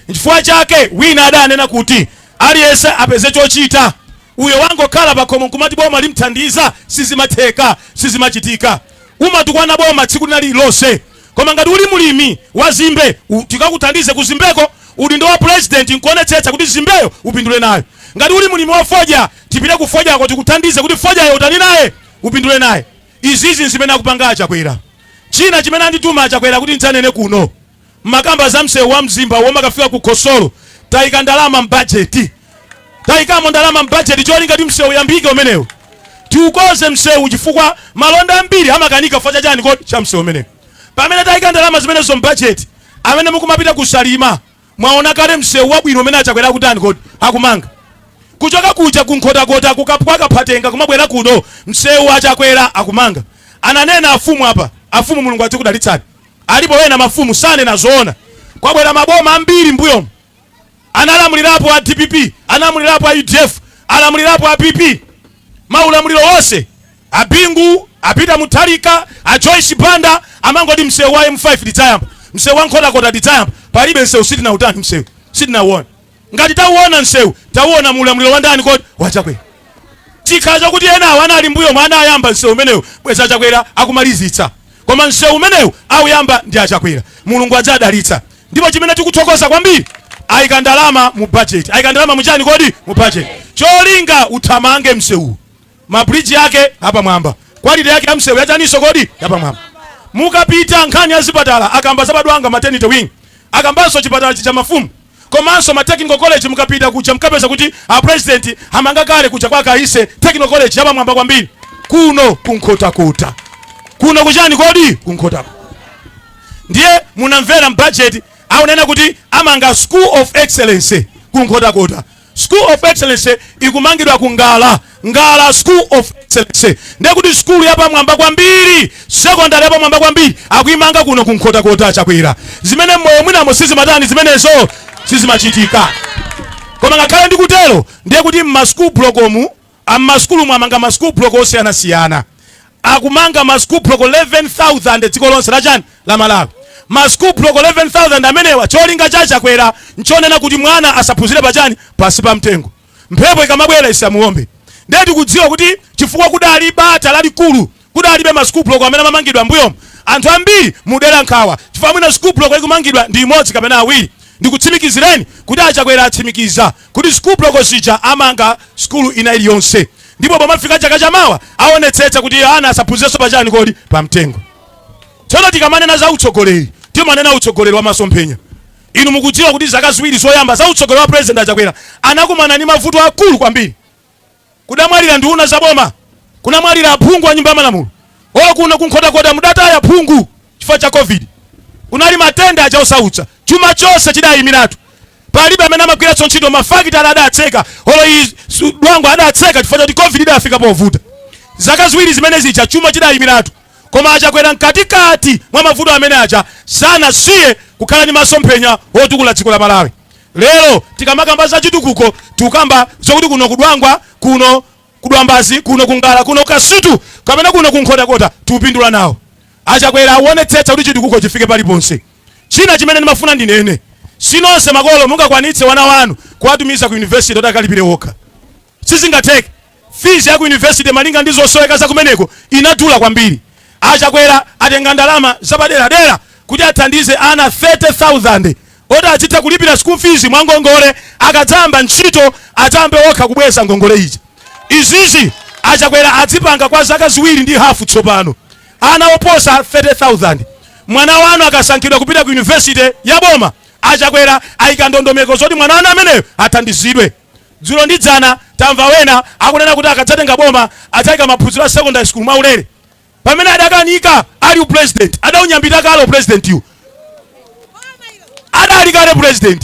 Speaker 5: Nchifukwa chake wina adanena kuti aliyense apeze chochita. Uyo wangokhala pakhomo nkumati boma limthandiza, sizimatheka, sizimachitika. Umatukwana boma tsiku lina lililonse, koma ngati uli mulimi wa zimbe, tikakuthandize kuzimbeko. Udindo wa president nkuonetsetsa kuti zimbeyo upindule nayo. Ngati uli mulimi wa fodya, tipite ku fodyako tikuthandize kuti fodyayo utani naye? Upindule naye. Izizi nzimene akupanga Achakwera. China chimene andituma Achakwera kuti ndidzanene kuno, makamba za msewu wa Mzimba womakafika ku Khosolo, tayika ndalama mbajeti, tayikamo ndalama mbajeti cholinga kuti msewu uyambike umenewu, tiukoze msewu, chifukwa malonda ambiri amakanika chifukwa chachani kodi? Cha msewu umenewu. Pamene tayika ndalama zimenezo mbajeti, amene mukumapita kusalima mwaona kale msewu wabwino umene Achakwera akutani kodi? Akumanga. Kuchoka kuja kunkhotakota kukapwa Kaphatenga kumabwera kuno, msewu Achakwera akumanga. Ananena afumu apa, afumu Mulungu adzikudalitsani. Alipo wena mafumu sanena zoona. Kwabwera maboma ambiri mbuyomu, analamulirapo a DPP, analamulirapo a UDF, alamulirapo a PP, maulamuliro wonse, a Bingu, a Peter Mutharika, a Joyce Banda, amangoti msewu wa M5 tidzayamba, msewu wa Nkhotakota tidzayamba. Palibe msewu, sitinautani msewu, sitinauona. Ngati tauona msewu, tauona muulamuliro wa ndani kodi? Wachakwera. Chikhala chakuti enawo anali mbuyo mwa anayamba msewu umenewu, bweza Achakwera akumalizitsa, koma msewu umenewu auyamba ndi Achakwera. Mulungu adzadalitsa. Ndipo chimene tikuthokoza kwambiri, ayika ndalama mu budget. Ayika ndalama muchani kodi? Mu budget, cholinga uthamange msewu. Mabridge ake apamwamba, quality yake ya msewu yachaninso kodi? Yapamwamba. Mukapita nkhani ya zipatala, akamba zabadwanga maternity wing, akambanso chipatala chija mafumu, komanso ma technical college. Mukapita kuja mukapeza kuti a president amanga kale kuja kwa Kaise technical college yapamwamba kwambiri kuno kunkhotakota, kuno kuchani kodi? Kunkhotakota. Ndiye munamvera mbudget aunena kuti amanga School of Excellence kunkhotakota. School of Excellence ikumangidwa ku Ngala, Ngala School of Excellence. Ndiye kuti skulu yapamwamba kwambiri, secondary yapamwamba kwambiri akuimanga kuno kunkhotakota Chakwera, zimene mmoyo mwinamo sizimatani zimenezo, sizimachitika. Koma ngakhale ndikutero, ndiye kuti mma school block omu, mmasukulumu amanga ma school block osiyanasiyana. Akumanga ma school block 11,000 dziko lonse lachani? La Malawi. Ma school block 11,000 amenewa, cholinga cha Chakwera nchonena kuti mwana asaphunzire pachani? Pasi pa mtengo, mphepo ikamabwera isamuombe. Ndiye tikudziwa kuti chifukwa kudali bata lalikulu, kudalibe ma school block amene amamangidwa mbuyomu, anthu ambiri mudera nkhawa chifukwa mwina school block ikumangidwa ndi imodzi kapena awiri. Ndikutsimikizireni kuti a Chakwera atsimikiza kuti school block zija amanga sukulu ina iliyonse ndipo pomafika chaka chamawa aonetsetsa kuti ana asaphunzirenso pa chani kodi? Pa mtengo. Tsono tikamanena za utsogoleri timanena utsogoleri wa masomphenya. Inu mukudziwa kuti zaka ziwiri zoyamba za utsogoleri wa President a Chakwera anakumana ndi mavuto akulu kwambiri. Kudamwalira nduna za boma, kunamwalira aphungu a nyumba ya malamulo. Olo kuno ku Nkhotakota mudataya phungu chifukwa cha Covid. Kunali matenda aja osautsa, chuma chonse chidayimiratu. Palibe amene amagwiranso ntchito, mafakitale adatseka, olo iyi Dwangwa adatseka chifukwa choti Covid idafika povuta. Zaka ziwiri zimene zija chuma chidayimiratu. Koma a Chakwera mkatikati mwa mavuto amene aja sanasiye kukhala ndi masomphenya otukula dziko la Malawi. Lero tikamakamba za chitukuko tikukamba zokuti kuno ku Dwangwa, kuno ku Dwambazi, kuno ku Ngala, kuno ku Kasitu kapena kuno ku Nkhotakota tikupindula nawo. A Chakwera akuonetsetsa kuti chitukuko chifike paliponse. China chimene ndimafuna ndinene, si nonse makolo mungakwanitse wana wanu kuwatumiza ku university kuti akalipire okha. Sizingatheke. Fees ya ku university malinga ndi zosoweka za kumeneko inadula kwambiri. A Chakwera atenga ndalama zapaderadera kuti athandize ana 30,000 oti adzitha kulipira school fees mwangongole akadzayamba ntchito adzayambe okha kubweza ngongole ija. Izizi a Chakwera adzipanga kwa zaka ziwiri ndi hafu tsopano. Ana oposa 30,000. Mwana wanu akasankhidwa kupita ku university ya boma, a Chakwera ayika ndondomeko zoti mwana wanu ameneyo athandizidwe. Dzulo ndi dzana tamva wena akunena kuti akadzatenga boma adzaika maphunziro a secondary school mwaulere pamene adakanika ali u president adaunyambita kale u president yu adali kale president.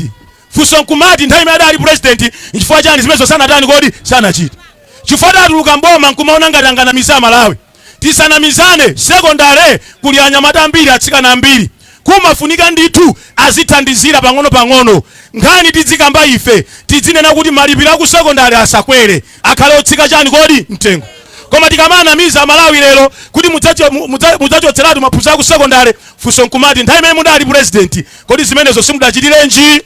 Speaker 5: Funso nkumati nthawi imene adali president nchifukwa chani zimenezo sanatani kodi sanachite? Chifukwa adatuluka mboma nkumaona ngati anganamize Amalawi. Tisanamizane, secondary kuli anyamata ambiri atsikana ambiri. Kumafunika ndithu azithandizira pang'ono pang'ono. Nkhani tidzikamba ife tidzinena kuti malipiro aku secondary asakwere, akhale otsika chani kodi? Mtengo. Koma tikamanamiza Amalawi lero kuti mudzachotseratu maphunziro aku secondary, funso nkumati nthawi imene mudali president kodi zimenezo simudachitirenji?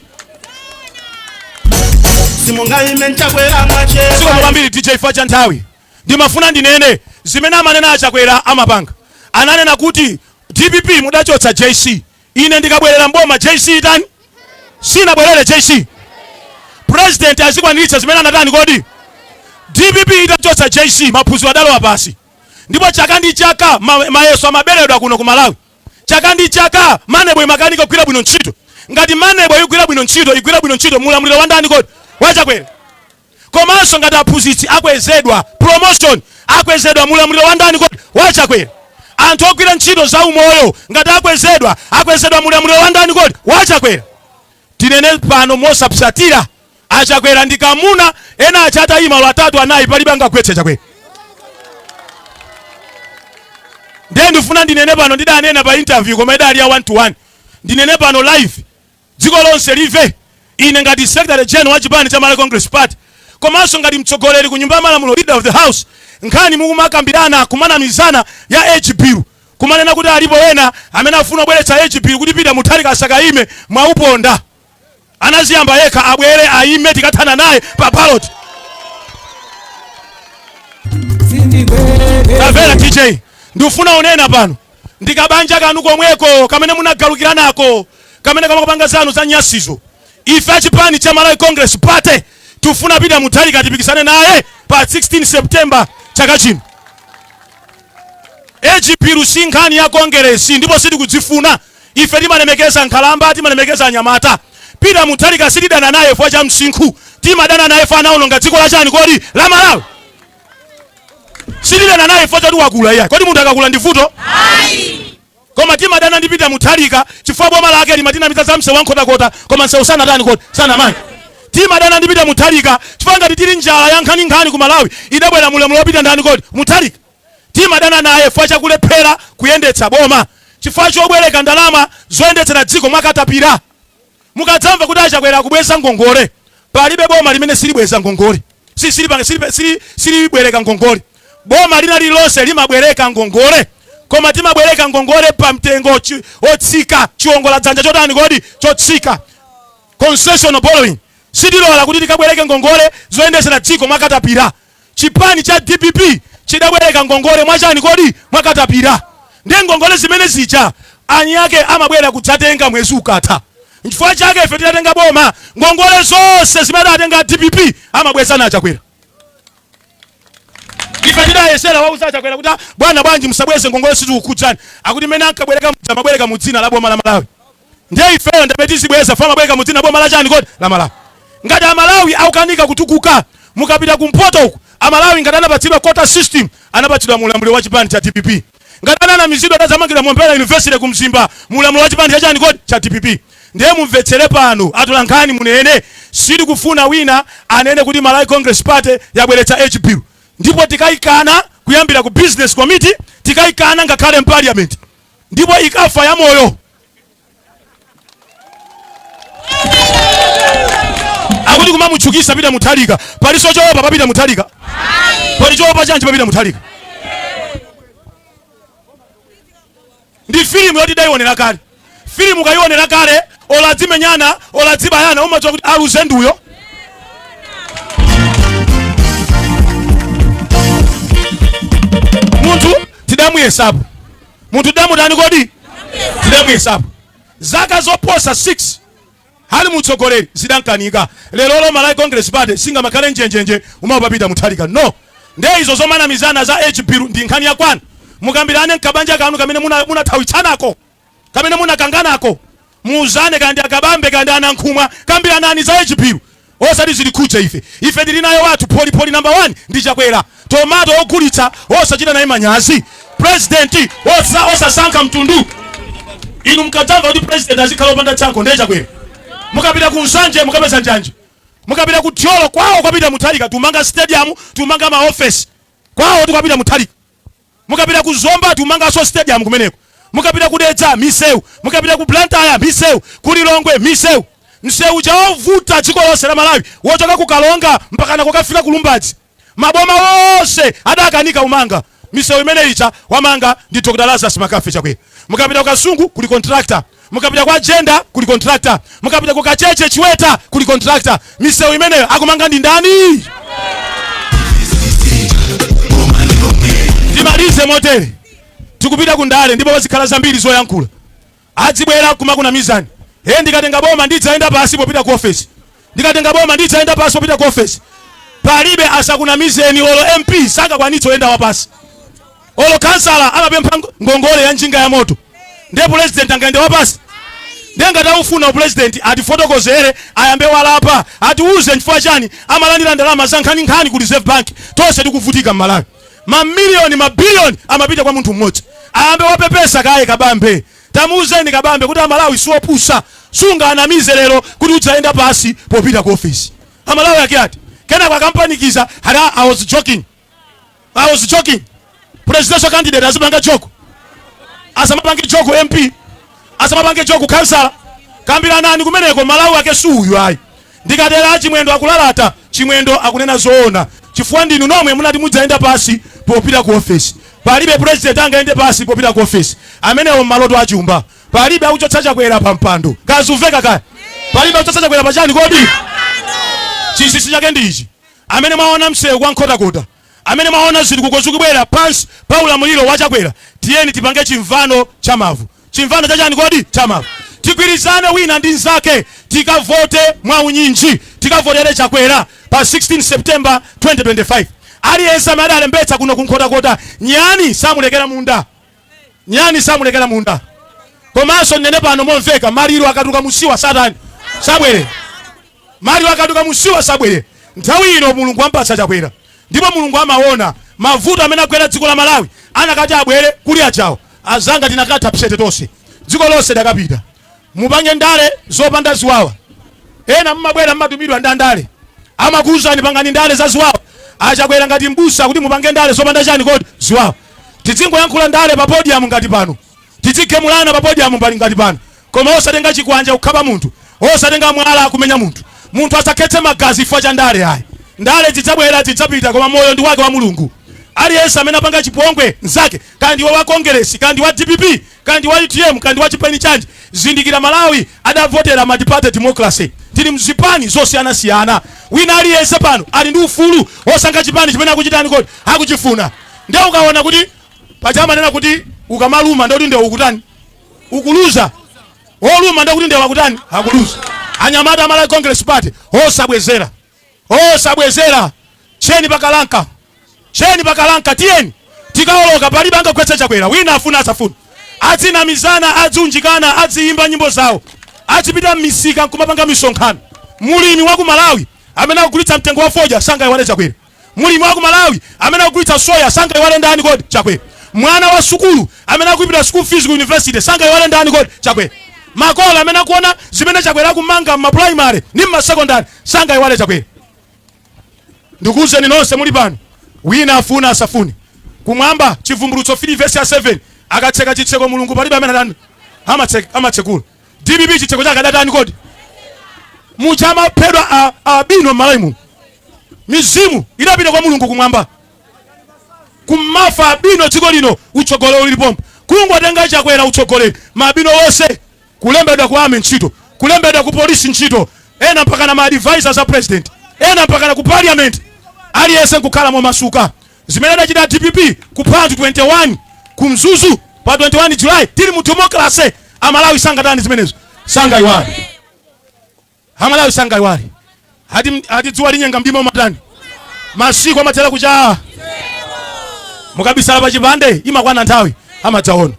Speaker 10: Simungaime nchakwera mwachepa.
Speaker 5: Zikomo kwambiri DJ chifukwa cha nthawi. Ndimafuna ndinene zimene amanena a Chakwera amapanga. Ananena kuti dpp mudachotsa JC. Ine ndikabwerera m'boma JC itani? Sinabwerere JC. President azikwaniritsa zimene anatani kodi? Dpp itachotsa JC maphunziro adalowa pasi. Ndipo chaka ndi chaka mayeso amaberedwa kuno ku Malawi. Chaka ndi chaka Maneb imakanika kugwira bwino ntchito. Ngati Maneb igwira bwino ntchito, igwira bwino ntchito mulamuliro wa ndani kodi? Wa Chakwera. Komanso ngati aphunzitsi akwezedwa, promotion, akwezedwa mulamuliro wa ndani kodi? Wa Chakwera. Anthu ogwira ntchito za umoyo ngati akwezedwa, akwezedwa mulamuliro wa ndani kodi? Wa Chakwera. Tinene pano mosapsatira, a Chakwera ndi kamuna, ena aja atayima olo atatu anayi palibe angagwetse Chakwera. Ndiye ndifuna ndinene pano, ndidanena pa interview koma idali ya 1 to 1. Ndinene pano live Dziko lonse live, ine ngati Secretary General wa chipani cha Malawi Congress Party komanso ngati mtsogoleri ku nyumba ya malamulo, Leader of the House, nkhani mukumakambirana kumanamizana ya age bill, kumanena kuti alipo ena amene afuna kubweretsa age bill kuti Peter Mutharika asakaime, mwauponda. Anaziyamba yekha, abwere aime tikathana naye pa ballot. Tamvera DJ, ndikufuna unena pano ndi kabanja kanu komweko kamene munagalukiranako kamene kamakapanga zanu za nyasizo. Ife a chipani cha Malawi Congress Party tufuna Peter Mutharika tipikisane naye pa 16 September chaka chino. Age bill si nkhani ya Kongeresi ndipo sitikudzifuna. Ife timalemekeza nkhalamba, timalemekeza anyamata. Peter Mutharika sitidana naye chifukwa cha msinkhu, timadana naye chifukwa anaononga dziko la chani kodi? La Malawi. Sitidana naye chifukwa choti wakula iyayi. Kodi munthu akakula ndi vuto? Koma timadana ndi Peter Mutharika chifukwa boma lake limatinamiza za msewu wa Nkhotakota koma msewu sanatani kodi? Sanamange. Timadana ndi Peter Mutharika chifukwa ngati tili njala ya nkhaninkhani ku Malawi idabwera mu ulamuliro wa Peter ndani kodi? Mutharika. Timadana naye chifukwa chakulephera kuyendetsa boma, chifukwa chobwereka ndalama zoyendetsera dziko mwakatapira. Mukadzamva kuti a Chakwera akubweza ngongole, palibe boma limene silibweza ngongole, silibwereka ngongole. Boma lina lililonse limabwereka ngongole, koma timabwereka ngongole pa mtengo otsika, chiongola dzanja chotani kodi? Chotsika. Concessional borrowing. Sitilola kuti tikabwereke ngongole zoyendetsera dziko mwakatapira. Chipani cha dpp chidabwereka ngongole mwachani kodi? Mwakatapira. Ndiye ngongole zimene zija eni ake amabwera kudzatenga mwezi ukatha. Nchifukwa chake ife titatenga boma, ngongole zonse zimene adatenga dpp amabwezana achakwera. Ife tidayesera wauza achakwera kuti, "Ah, bwana, bwanji musabweze ngongole, sizikukhudzani?" Akuti mmene ankabwereka muja amabwereka mu dzina la boma la Malawi, ndiye ifeyo ndamene tizibweza fa amabwereka mu dzina boma la chani kodi? La Malawi. Ngati Amalawi akukanika kutukuka, mukapita kumpoto uku, Amalawi ngati anapatsidwa quota system, anapatsidwa mulamuliro wa chipani cha DPP. Ngati ananamizidwa adazamangidwa Mombera University ku Mzimba, mulamuliro wa chipani cha chani kodi? Cha DPP. Ndiye mumvetsere pano, atolankhani, munene, sitikufuna wina anene kuti Malawi Congress Party yabweretsa age bill, ndipo tikayikana kuyambira ku business committee, tikayikana ngakhale m'parliament, ndipo ikafa ya moyo. Akuti kumamutchukisa Peter Mutharika, paliso choopa pa Peter Mutharika? Pali choopa chanji pa Peter Mutharika? Ndi filimu yoti dayionera kale. Filimu ukayionera kale, olo adzimenyana, olo adzibayana, umadziwa kuti aluze nduyo. Munthu tidamuyesapo, munthu tidamutani kodi? Tidamuyesapo zaka zoposa 6 ali mutsogoleri, zidankanika. Lero Malawi Congress Party singamakhale njenjenje umaopa Peter Mutharika, no. Nde izo zomanamizana za age bill ndi nkhani yakwanu, mukambirane mkabanja kanu kamene munathawitsanako, kamene munakanganako, muuzane kandi akabambe kandi anankhumwa, kambiranani za age bill, osati zilikhudze ife. Ife tili nayo wathu pholipoli number 1 ndi Chakwera, tomato ogulitsa osachita naye manyazi, president osasankha mtundu. Inu mukadzamva kuti president azikhala opanda tsankho, ndiye Chakwera. Mukapita ku Nsanje mukapeza njanje, mukapita ku Thyolo kwawo kwa Peter Mutharika tumanga stadium, tumanga maofesi kwawo kwa Peter Mutharika. Mukapita ku Zomba tumanganso stadium kumeneko, mukapita ku Dedza misewu, mukapita ku Blantyre misewu, ku Lilongwe misewu. Msewu chawovuta dziko lonse la Malawi wochoka ku Kalonga mpakana kukafika ku Lumbadzi, maboma onse adakanika umanga misewu imene ija, wamanga ndi Dr Lazarus McCarthy Chakwera. Mukapita ku Kasungu kuli contractor, mukapita kwa Jenda kuli contractor, mukapita ku Kacheche Chiweta kuli contractor. Misewu imeneyo akumanga ndi ndani? Timalize motere: tikupita ku ndale ndipo pazikhala zambiri zoyankhula. Adzibwera kumakunamizani, "He, ndikatenga boma ndidzayenda pasi popita ku ofesi, ndikatenga boma ndidzayenda pasi popita ku ofesi." Palibe, asakunamizeni. Olo MP sakakwanitsa oyenda wapasi, olo kansala amapempha ngongole ya njinga ya moto, ndiye president angayende wapasi? Ndiye ngati akufuna upresident, atifotokozere, ayambe walapa, atiuze nchifukwa chani amalandira ndalama za nkhaninkhani ku Reserve Bank tonse tikuvutika m'Malawi. Mamiliyoni, mabiliyoni amapita kwa munthu mmodzi. Ayambe wapepesa kaye Kabambe. Tamuuzeni Kabambe kuti Amalawi siopusa, sunganamize lero kuti udzayenda pasi popita ku ofisi. Amalawi ake ati kenako akampanikiza ati, "I was joking, I was joking." Presidential candidate azipanga joke? Asamapange joke MP, asamapange joke kansala. Kambiranani kumeneko. Malawi ake suuyu ayi. Ndikatera, Chimwendo akulalata, Chimwendo akunena zoona, chifukwa ndinu nomwe munati mudzayenda pasi popita ku ofesi. Palibe president angayende pasi popita ku ofesi, amenewo mmaloto achumba. Palibe akuchotsa Chakwera pa mpando, kazumveka kaya. Palibe akuchotsa Chakwera pachani kodi? Chinsinsi chake ndi ichi: amene mwaona msewu kwa Nkhotakota, amene mwaona zitukuko zikubwera pansi pa ulamuliro wa Chakwera, tiyeni tipange chimvano cha mavu. Chimvano chachani kodi? Cha mavu. Tigwirizane wina ndi nzake, tikavote mwaunyinji, tikavotere Chakwera pa 16 September 2025. Aliyense amene adalembetsa kuno ku Nkhotakota, nyani samulekera munda, nyani samulekera munda. Komanso nene pano momveka, maliro akatuka musiwa satani sabwere, maliro akatuka musiwa sabwere. Nthawi ino Mulungu ampatsa Chakwera, ndipo Mulungu amaona mavuto amene agwera dziko la Malawi. Anakati abwere kuli ajawo azanga, tinakatha psete tonse, dziko lonse dakapita. Mupange ndale zopanda ziwawa. Ena mmabwera mmatumidwa ndi andale, amakuwuzani pangani ndale za ziwawa. Achakwera ngati mbusa kuti mupange ndale zopanda chani kodi? Ziwawa. Tidzingoyankhula ndale pa podium ngati pano, tidzigemulana pa podium pali ngati pano, koma osatenga chikwanja kukhapa munthu, osatenga mwala kumenya munthu. Munthu asakhetse magazi chifukwa cha ndale ayi. Ndale zidzabwera, zidzapita, koma moyo ndi wake wa Mulungu. Aliyense amene apanga chipongwe nzake, kandi wa Kongeresi, kandi wa DPP, kandi wa UTM, kandi wa chipani chanji, zindikira, Malawi adavotera multi-party democracy. Tili mzipani zosiyanasiyana. Wina aliyense pano ali ndi ufulu osankha chipani chimene akuchitani kodi? Akuchifuna. Ndiye ukaona kuti paja amanena kuti ukamaluma ndikuti ndio ukutani? Ukuluza. Oluma ndekuti ndiye wakutani? Akuluza. Anyamata a Malawi Congress Party osabwezera, osabwezera. Tcheni pakalanka, tcheni pakalanka, tiyeni tikaoloka. Palibe angagwetse Chakwera, wina afuna asafuna. Adzinamizana, adziunjikana, adziyimba nyimbo zawo, adzipita m'misika nkumapanga misonkhano. Mulimi wa ku Malawi amene akugulitsa mtengo wa fodya sangaiwale Chakwera. Mulimi wa ku Malawi amene akugulitsa soya sangaiwale ndani kodi? Chakwera. Mwana wa sukulu amene akulipira school fees ku university sangaiwale ndani kodi? Chakwera. Makolo amene akuona zimene Chakwera akumanga m'ma primary ndi m'ma secondary sangaiwale Chakwera. Ndikuwuzeni nonse muli pano, wina afuna asafune, kumwamba Chivumbulutso 3 verse ya 7, akatseka chitseko Mulungu palibe amene atani amatsekula. DPP chitseko chake adatani kodi? Muja amaphedwa albino m'Malawi muno, mizimu idapita kwa Mulungu kumwamba. Kumafa albino dziko lino, utsogoleri uli pompo. Kungotenga Chakwera utsogoleri, maalbino wonse kulembedwa ku army ntchito, kulembedwa ku polisi ntchito, ena mpakana ma advisors a president, ena mpakana ku parliament, aliyense nkukhala momasuka. Zimene adachita DPP kupha anthu 21 ku Mzuzu pa 21 July tili mu democracy, Amalawi sangatani zimenezo, sangaiwale. Amalawi sangaiwale. Ati dzuwa linyenga mdima umatani, masiku amathera kucha. Mukabisala pa chipande imakwana nthawi amadzaona.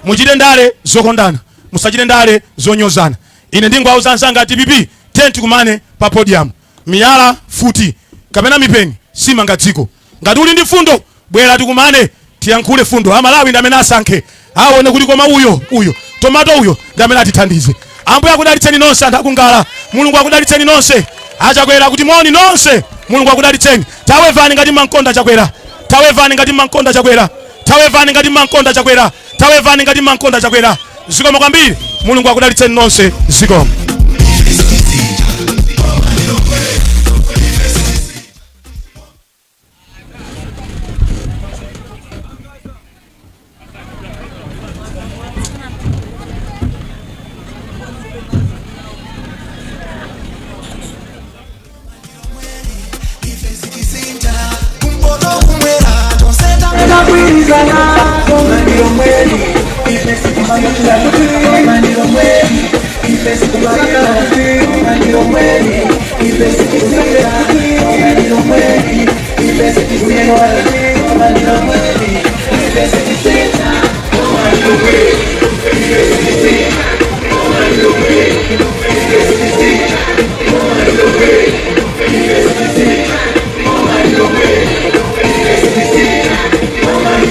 Speaker 5: Muchite ndale zokondana, musachite ndale zonyozana. Ine ndingowauza anzanga a DPP, tiyeni tikumane pa podium. Miyala, futi kapena mipeni simanga dziko. Ngati uli ndi fundo bwera tikumane tiyankhule fundo. Amalawi ndi amene asankhe, aone kuti koma uyo uyo tomato uyo ndi amene atithandize. Ambuye akudalitseni nonse anthu akungala. Mulungu akudalitseni nonse. Achakwera kuti moni nonse. Mulungu akudalitseni. Tawevani ngati mmankonda Chakwera. Tawevani ngati mmankonda Chakwera. Tawevani ngati mmankonda Chakwera. Tawevani ngati mmankonda Chakwera. Zikomo kwambiri. Mulungu akudalitseni nonse. Zikomo.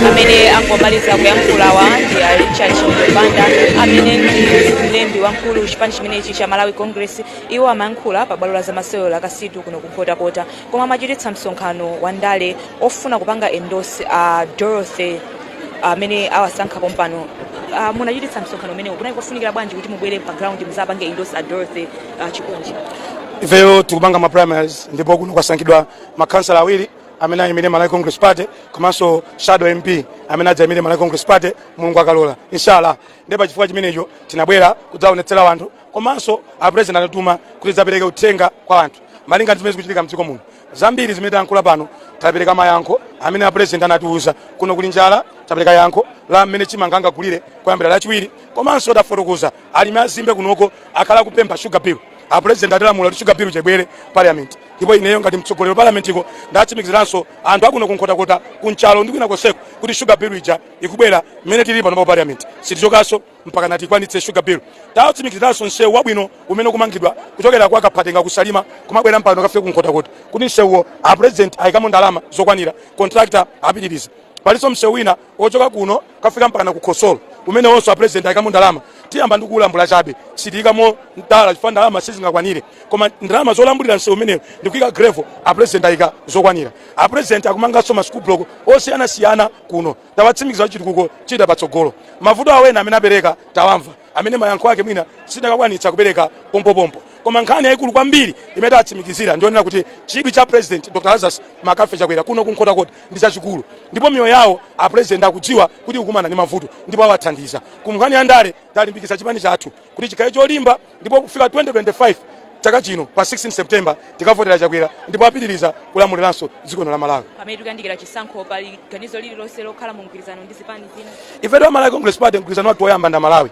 Speaker 3: Amene angomaliza kuyankhulawa ndi a Richard Chimwendo Banda, amene ndi mlembi wamkulu chipani chimenechi cha Malawi Congress. Iwo amayankhula pa bwalo la zamasewero la Kasitu kuno ku Nkhotakota, koma amachititsa msonkhano wa ndale ofuna kupanga endorse a Dorothy amene awasankha pompano. Munachititsa msonkhano umenewu, kunali kofunikira bwanji kuti mubwere pa ground muzapange endorse a Dorothy Chikonje?
Speaker 5: Ifeyo tikupanga ma primaries, ndipo kuno kwasankhidwa makhansala awiri amene ayimire Malawi Congress Party, komanso shadow MP amene adzayimire Malawi Congress Party, Mulungu akalola, inshallah. Ndiye pachifukwa chimenecho tinabwera kudzaonetsera anthu, komanso a president anatuma kuti tidzapereke uthenga kwa anthu malinga ndi zimene zikuchitika mdziko muno. Zambiri zimene tayankhula pano, tapereka mayankho amene a president anatiuza. Kuno kuli njala, tapereka yankho la mmene chimanga angagulire kuyambira Lachiwiri, komanso tafotokoza alimi azimbe kunoko akhala akupempha sugar bill. A president atilamula kuti sugar bill ibwere parliament, ndipo ineyo ngati mtsogoleri wa parliamentiko ndatsimikiziranso anthu akuno kuNkhotakota, kunchalo ndi kwina konseko kuti sugar bill ija ikubwera. Mmene tili pano pa parliament sitichokanso mpaka natikwanitse sugar bill. Tatsimikiziranso msewu wabwino umene ukumangidwa kuchokera kwa Kaphatenga kuSalima kumabwera mpano kafike kuNkhotakota, kuti msewuwo a president ayikamo ndalama zokwanira, contractor apitiriza. Palinso msewu wina wochoka kuno kafika mpaka ku Khosolo, umene wonso a president ayikamo ndalama. Tiyamba ndi kuwulambula chabe, sitiyikamo mtala chifukwa ndalama sizingakwanire, koma ndalama zolambulira msewu umenewo ndi kuyika gravel a president ayika zokwanira. A president akumanganso ma school block osiyanasiyana kuno. Tawatsimikiza kuti chitukuko chita patsogolo. Mavuto awo ena amene apereka tawamva, amene mayankho ake mwina sitakakwanitsa kupereka pompopompo, koma nkhani yayikulu kwambiri imene tatsimikizira ndionera kuti chidwi cha President Dr Lazarus McCarthy Chakwera kuno kuNkhotakota ndi chachikulu, ndipo miyoyo yawo a president akudziwa kuti ikumana ndi mavuto ndipo awathandiza. Ku nkhani ya ndale, talimbikitsa chipani chathu kuti chikhale cholimba, ndipo kufika 2025 chaka chino pa 16 September tikavotera Chakwera ndipo apitiriza kulamuliranso dziko lino la Malawi.
Speaker 3: Pamene tikuyandikira chisankho, pali ganizo lililonse lokhala mu mgwirizano ndi zipani zina?
Speaker 5: Ifetu a Malawi Congress Party, mgwirizano wathu woyamba ndi Malawi.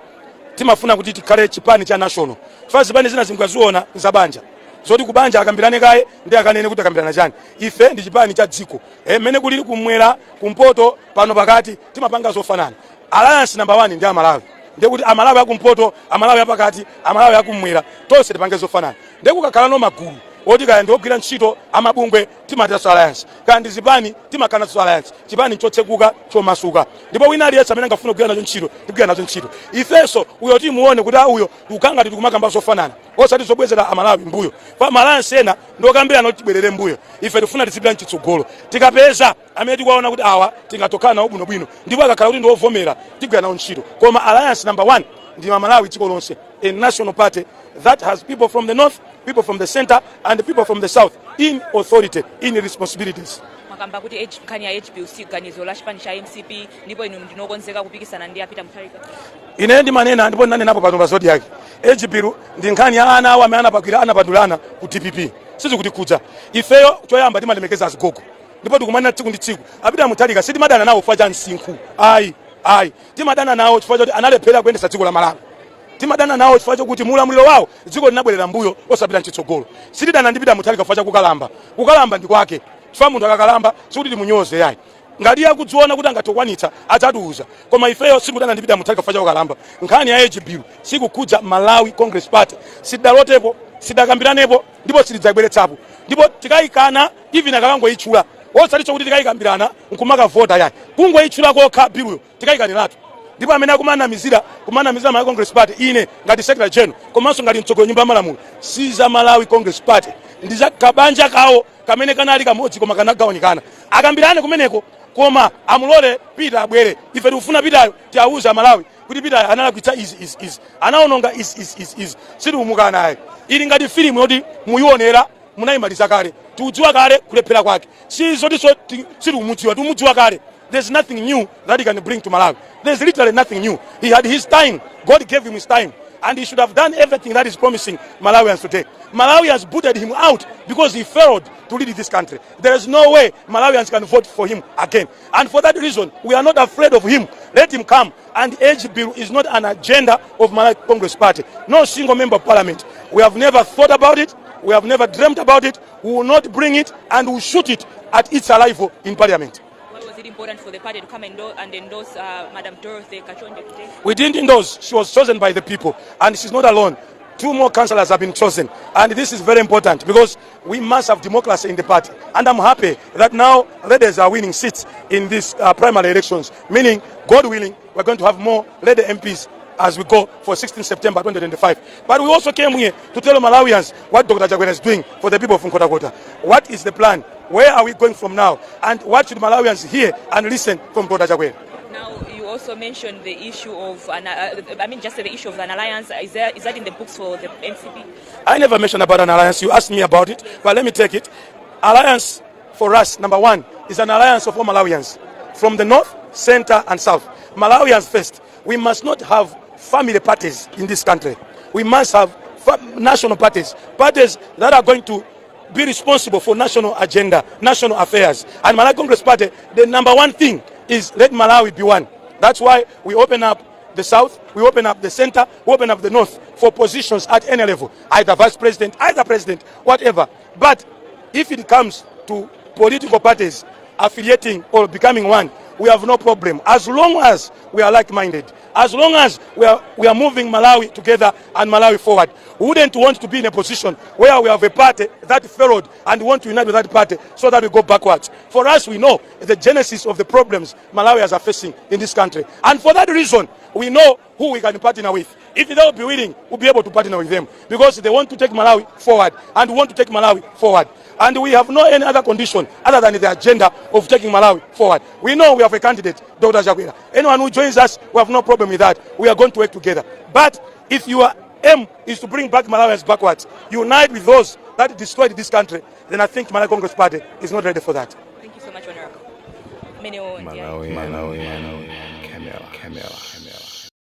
Speaker 5: Timafuna kuti tikhale chipani cha national, chifukwa zipani zina zingaziona zabanja, zoti kubanja akambirane kaye ndi akanene kuti akambirana chani. Ife ndi chipani cha dziko. Mmene kulili kumwera, kumpoto, pano pakati, timapanga zofanana. Alliance number 1 ndi Amalawi, ndiye kuti Amalawi akumpoto, Amalawi apakati, Amalawi akumwera, tonse tipange zofanana. Ndiye kukakhala no magulu oti kaya ndi ogwira ntchito, amabungwe, timatanso alliance, kaya ndi zipani, timakhala nazo alliance. Chipani chotsekuka, chomasuka, ndipo wina aliyense amene angafuna kugwira nacho ntchito, tigwira nacho ntchito. Ifenso uyo timuone kuti uyo tikukhala tikumakamba zofanana, osati zobwezera Amalawi mbuyo. Pa ma alliance ena ndokambirana kuti tibwerere mbuyo. Ife tifuna tizipita mchitsogolo. Tikapeza amene tikuwaona kuti awa tingatokhala nawo bwinobwino, ndipo akakhala kuti ndiwovomera, tigwira nawo ntchito. Koma alliance number 1 ndi Mamalawi dziko lonse, a national party that has people from the north, people from the center and people from the south in authority, in responsibilities.
Speaker 3: Mwakamba kuti nkhani ya age bill si ganizo la chipani cha MCP, ndipo inu ndinokonzeka kupikisana ndi a Peter Mutharika?
Speaker 5: Ine ndimanena, ndipo ndinanenapo pano pa Zodiak, age bill ndi nkhani ya ana awo amene anapakwira, anapandulana ku DPP. Sizikutikhudza ifeyo. Choyamba, timalemekeza azigogo, ndipo tikumanena tsiku ndi tsiku, a Peter Mutharika sitimadana nawo chifukwa cha msinkhu, ayi, ayi. Timadana nawo chifukwa choti analephera kuyendetsa dziko la Malawi. Timadana nawo chifukwa chokuti mulamuliro wawo dziko linabwerera mbuyo, osapita mchitsogolo. Sitidana ndi Peter Mutharika chifukwa chakukalamba. Kukalamba ndi kwake, chifukwa munthu akakalamba sikuti timunyoze, yayi. Ngati iye akudziona kuti angatokwanitsa, adzatiuza. Koma ifeyo sikudana ndi Peter Mutharika chifukwa chakukalamba. Nkhani ya age bill sikukhudza Malawi Congress Party. Sidalotepo, sidakambiranepo, ndipo sitidzayibweretsapo, ndipo tikayikana even akakangoyitchula. Osati kuti tikayikambirana nkumakavota, yayi. Kungoyitchula kokha biluyo, tikayikaniratu. Ndipo amene akumanamizira, kumanamizira Malawi Congress Party, ine ngati secretary general komanso ngati mtsogoleri nyumba ya malamulo, si za Malawi Congress Party, ndi za kabanja kawo kamene kanali kamodzi koma kanagawanikana. Akambirane kumeneko, koma amulole Peter abwere. Ife tikufuna Peteryo tiawuze Amalawi kuti Peter analakwitsa izi, izi, izi, anaononga izi, izi, izi, izi. Sitikumukana ayi. Ili ngati filimu yoti muyionera, munayimaliza kale. Tikudziwa kale kulephera kwake. Sizotinso sitikumudziwa, tikumudziwa kale. There's nothing new that he can bring to Malawi. There's literally nothing new. He had his time. God gave him his time and he should have done everything that is promising Malawians today. Malawians booted him out because he failed to lead this country. There is no way Malawians can vote for him again, and for that reason we are not afraid of him. Let him come. And age bill is not an agenda of Malawi Congress Party. No single member of parliament. We have never thought about it. We have never dreamt about it. We will not bring it and will shoot it at its arrival in parliament.
Speaker 3: Why was it important for the party to come and endorse Madam Dorothy Kachonde today?
Speaker 5: We didn't endorse. She was chosen by the people, and she's not alone. Two more councillors have been chosen, and this is very important because we must have democracy in the party. And I'm happy that now ladies are winning seats in these primary elections, meaning, God willing, we're going to have more lady MPs as we go for 16 September 2025. But we also came here to tell Malawians what Dr. Chakwera is doing for the people of Nkhotakota. What is the plan? Where are we going from now? And what should Malawians hear and listen from Dr. Chakwera?
Speaker 3: Now, you also mentioned the issue of, I mean, just the issue of an alliance. Is that in the books for the MCP?
Speaker 5: I never mentioned about an alliance. You asked me about it, but let me take it. Alliance for us, number one, is an alliance of all Malawians from the north, center, and south. Malawians first. We must not have family parties in this country. We must have national parties, parties that are going to be responsible for national agenda, national affairs. And Malawi Congress Party, the number one thing is let Malawi be one. That's why we open up the south, we open up the center, we open up the north for positions at any level, either vice president, either president, whatever. But if it comes to political parties affiliating or becoming one, we have no problem. As long as we are like-minded, as long as we are moving Malawi together and Malawi forward. We wouldn't want to be in a position where we have a party that failed and want to unite with that party so that we go backwards. For us, we know the genesis of the problems Malawians are facing in this country. And for that reason, we know who we can partner with. If they will be willing, we'll be able to partner with them because they want to take Malawi forward and we want to take Malawi forward. And we have no any other condition other than the agenda of taking Malawi forward. We know we have a candidate, Dr. Chakwera. Anyone who joins us, we have no problem with that. We are going to work together. But if your aim is to bring back Malawians backwards, unite with those that destroyed this country, then I think Malawi Congress Party is not ready for that.
Speaker 3: Thank you so much, Honorable. Amenewo ndi
Speaker 1: Malawi, Malawi, Camera, Camera.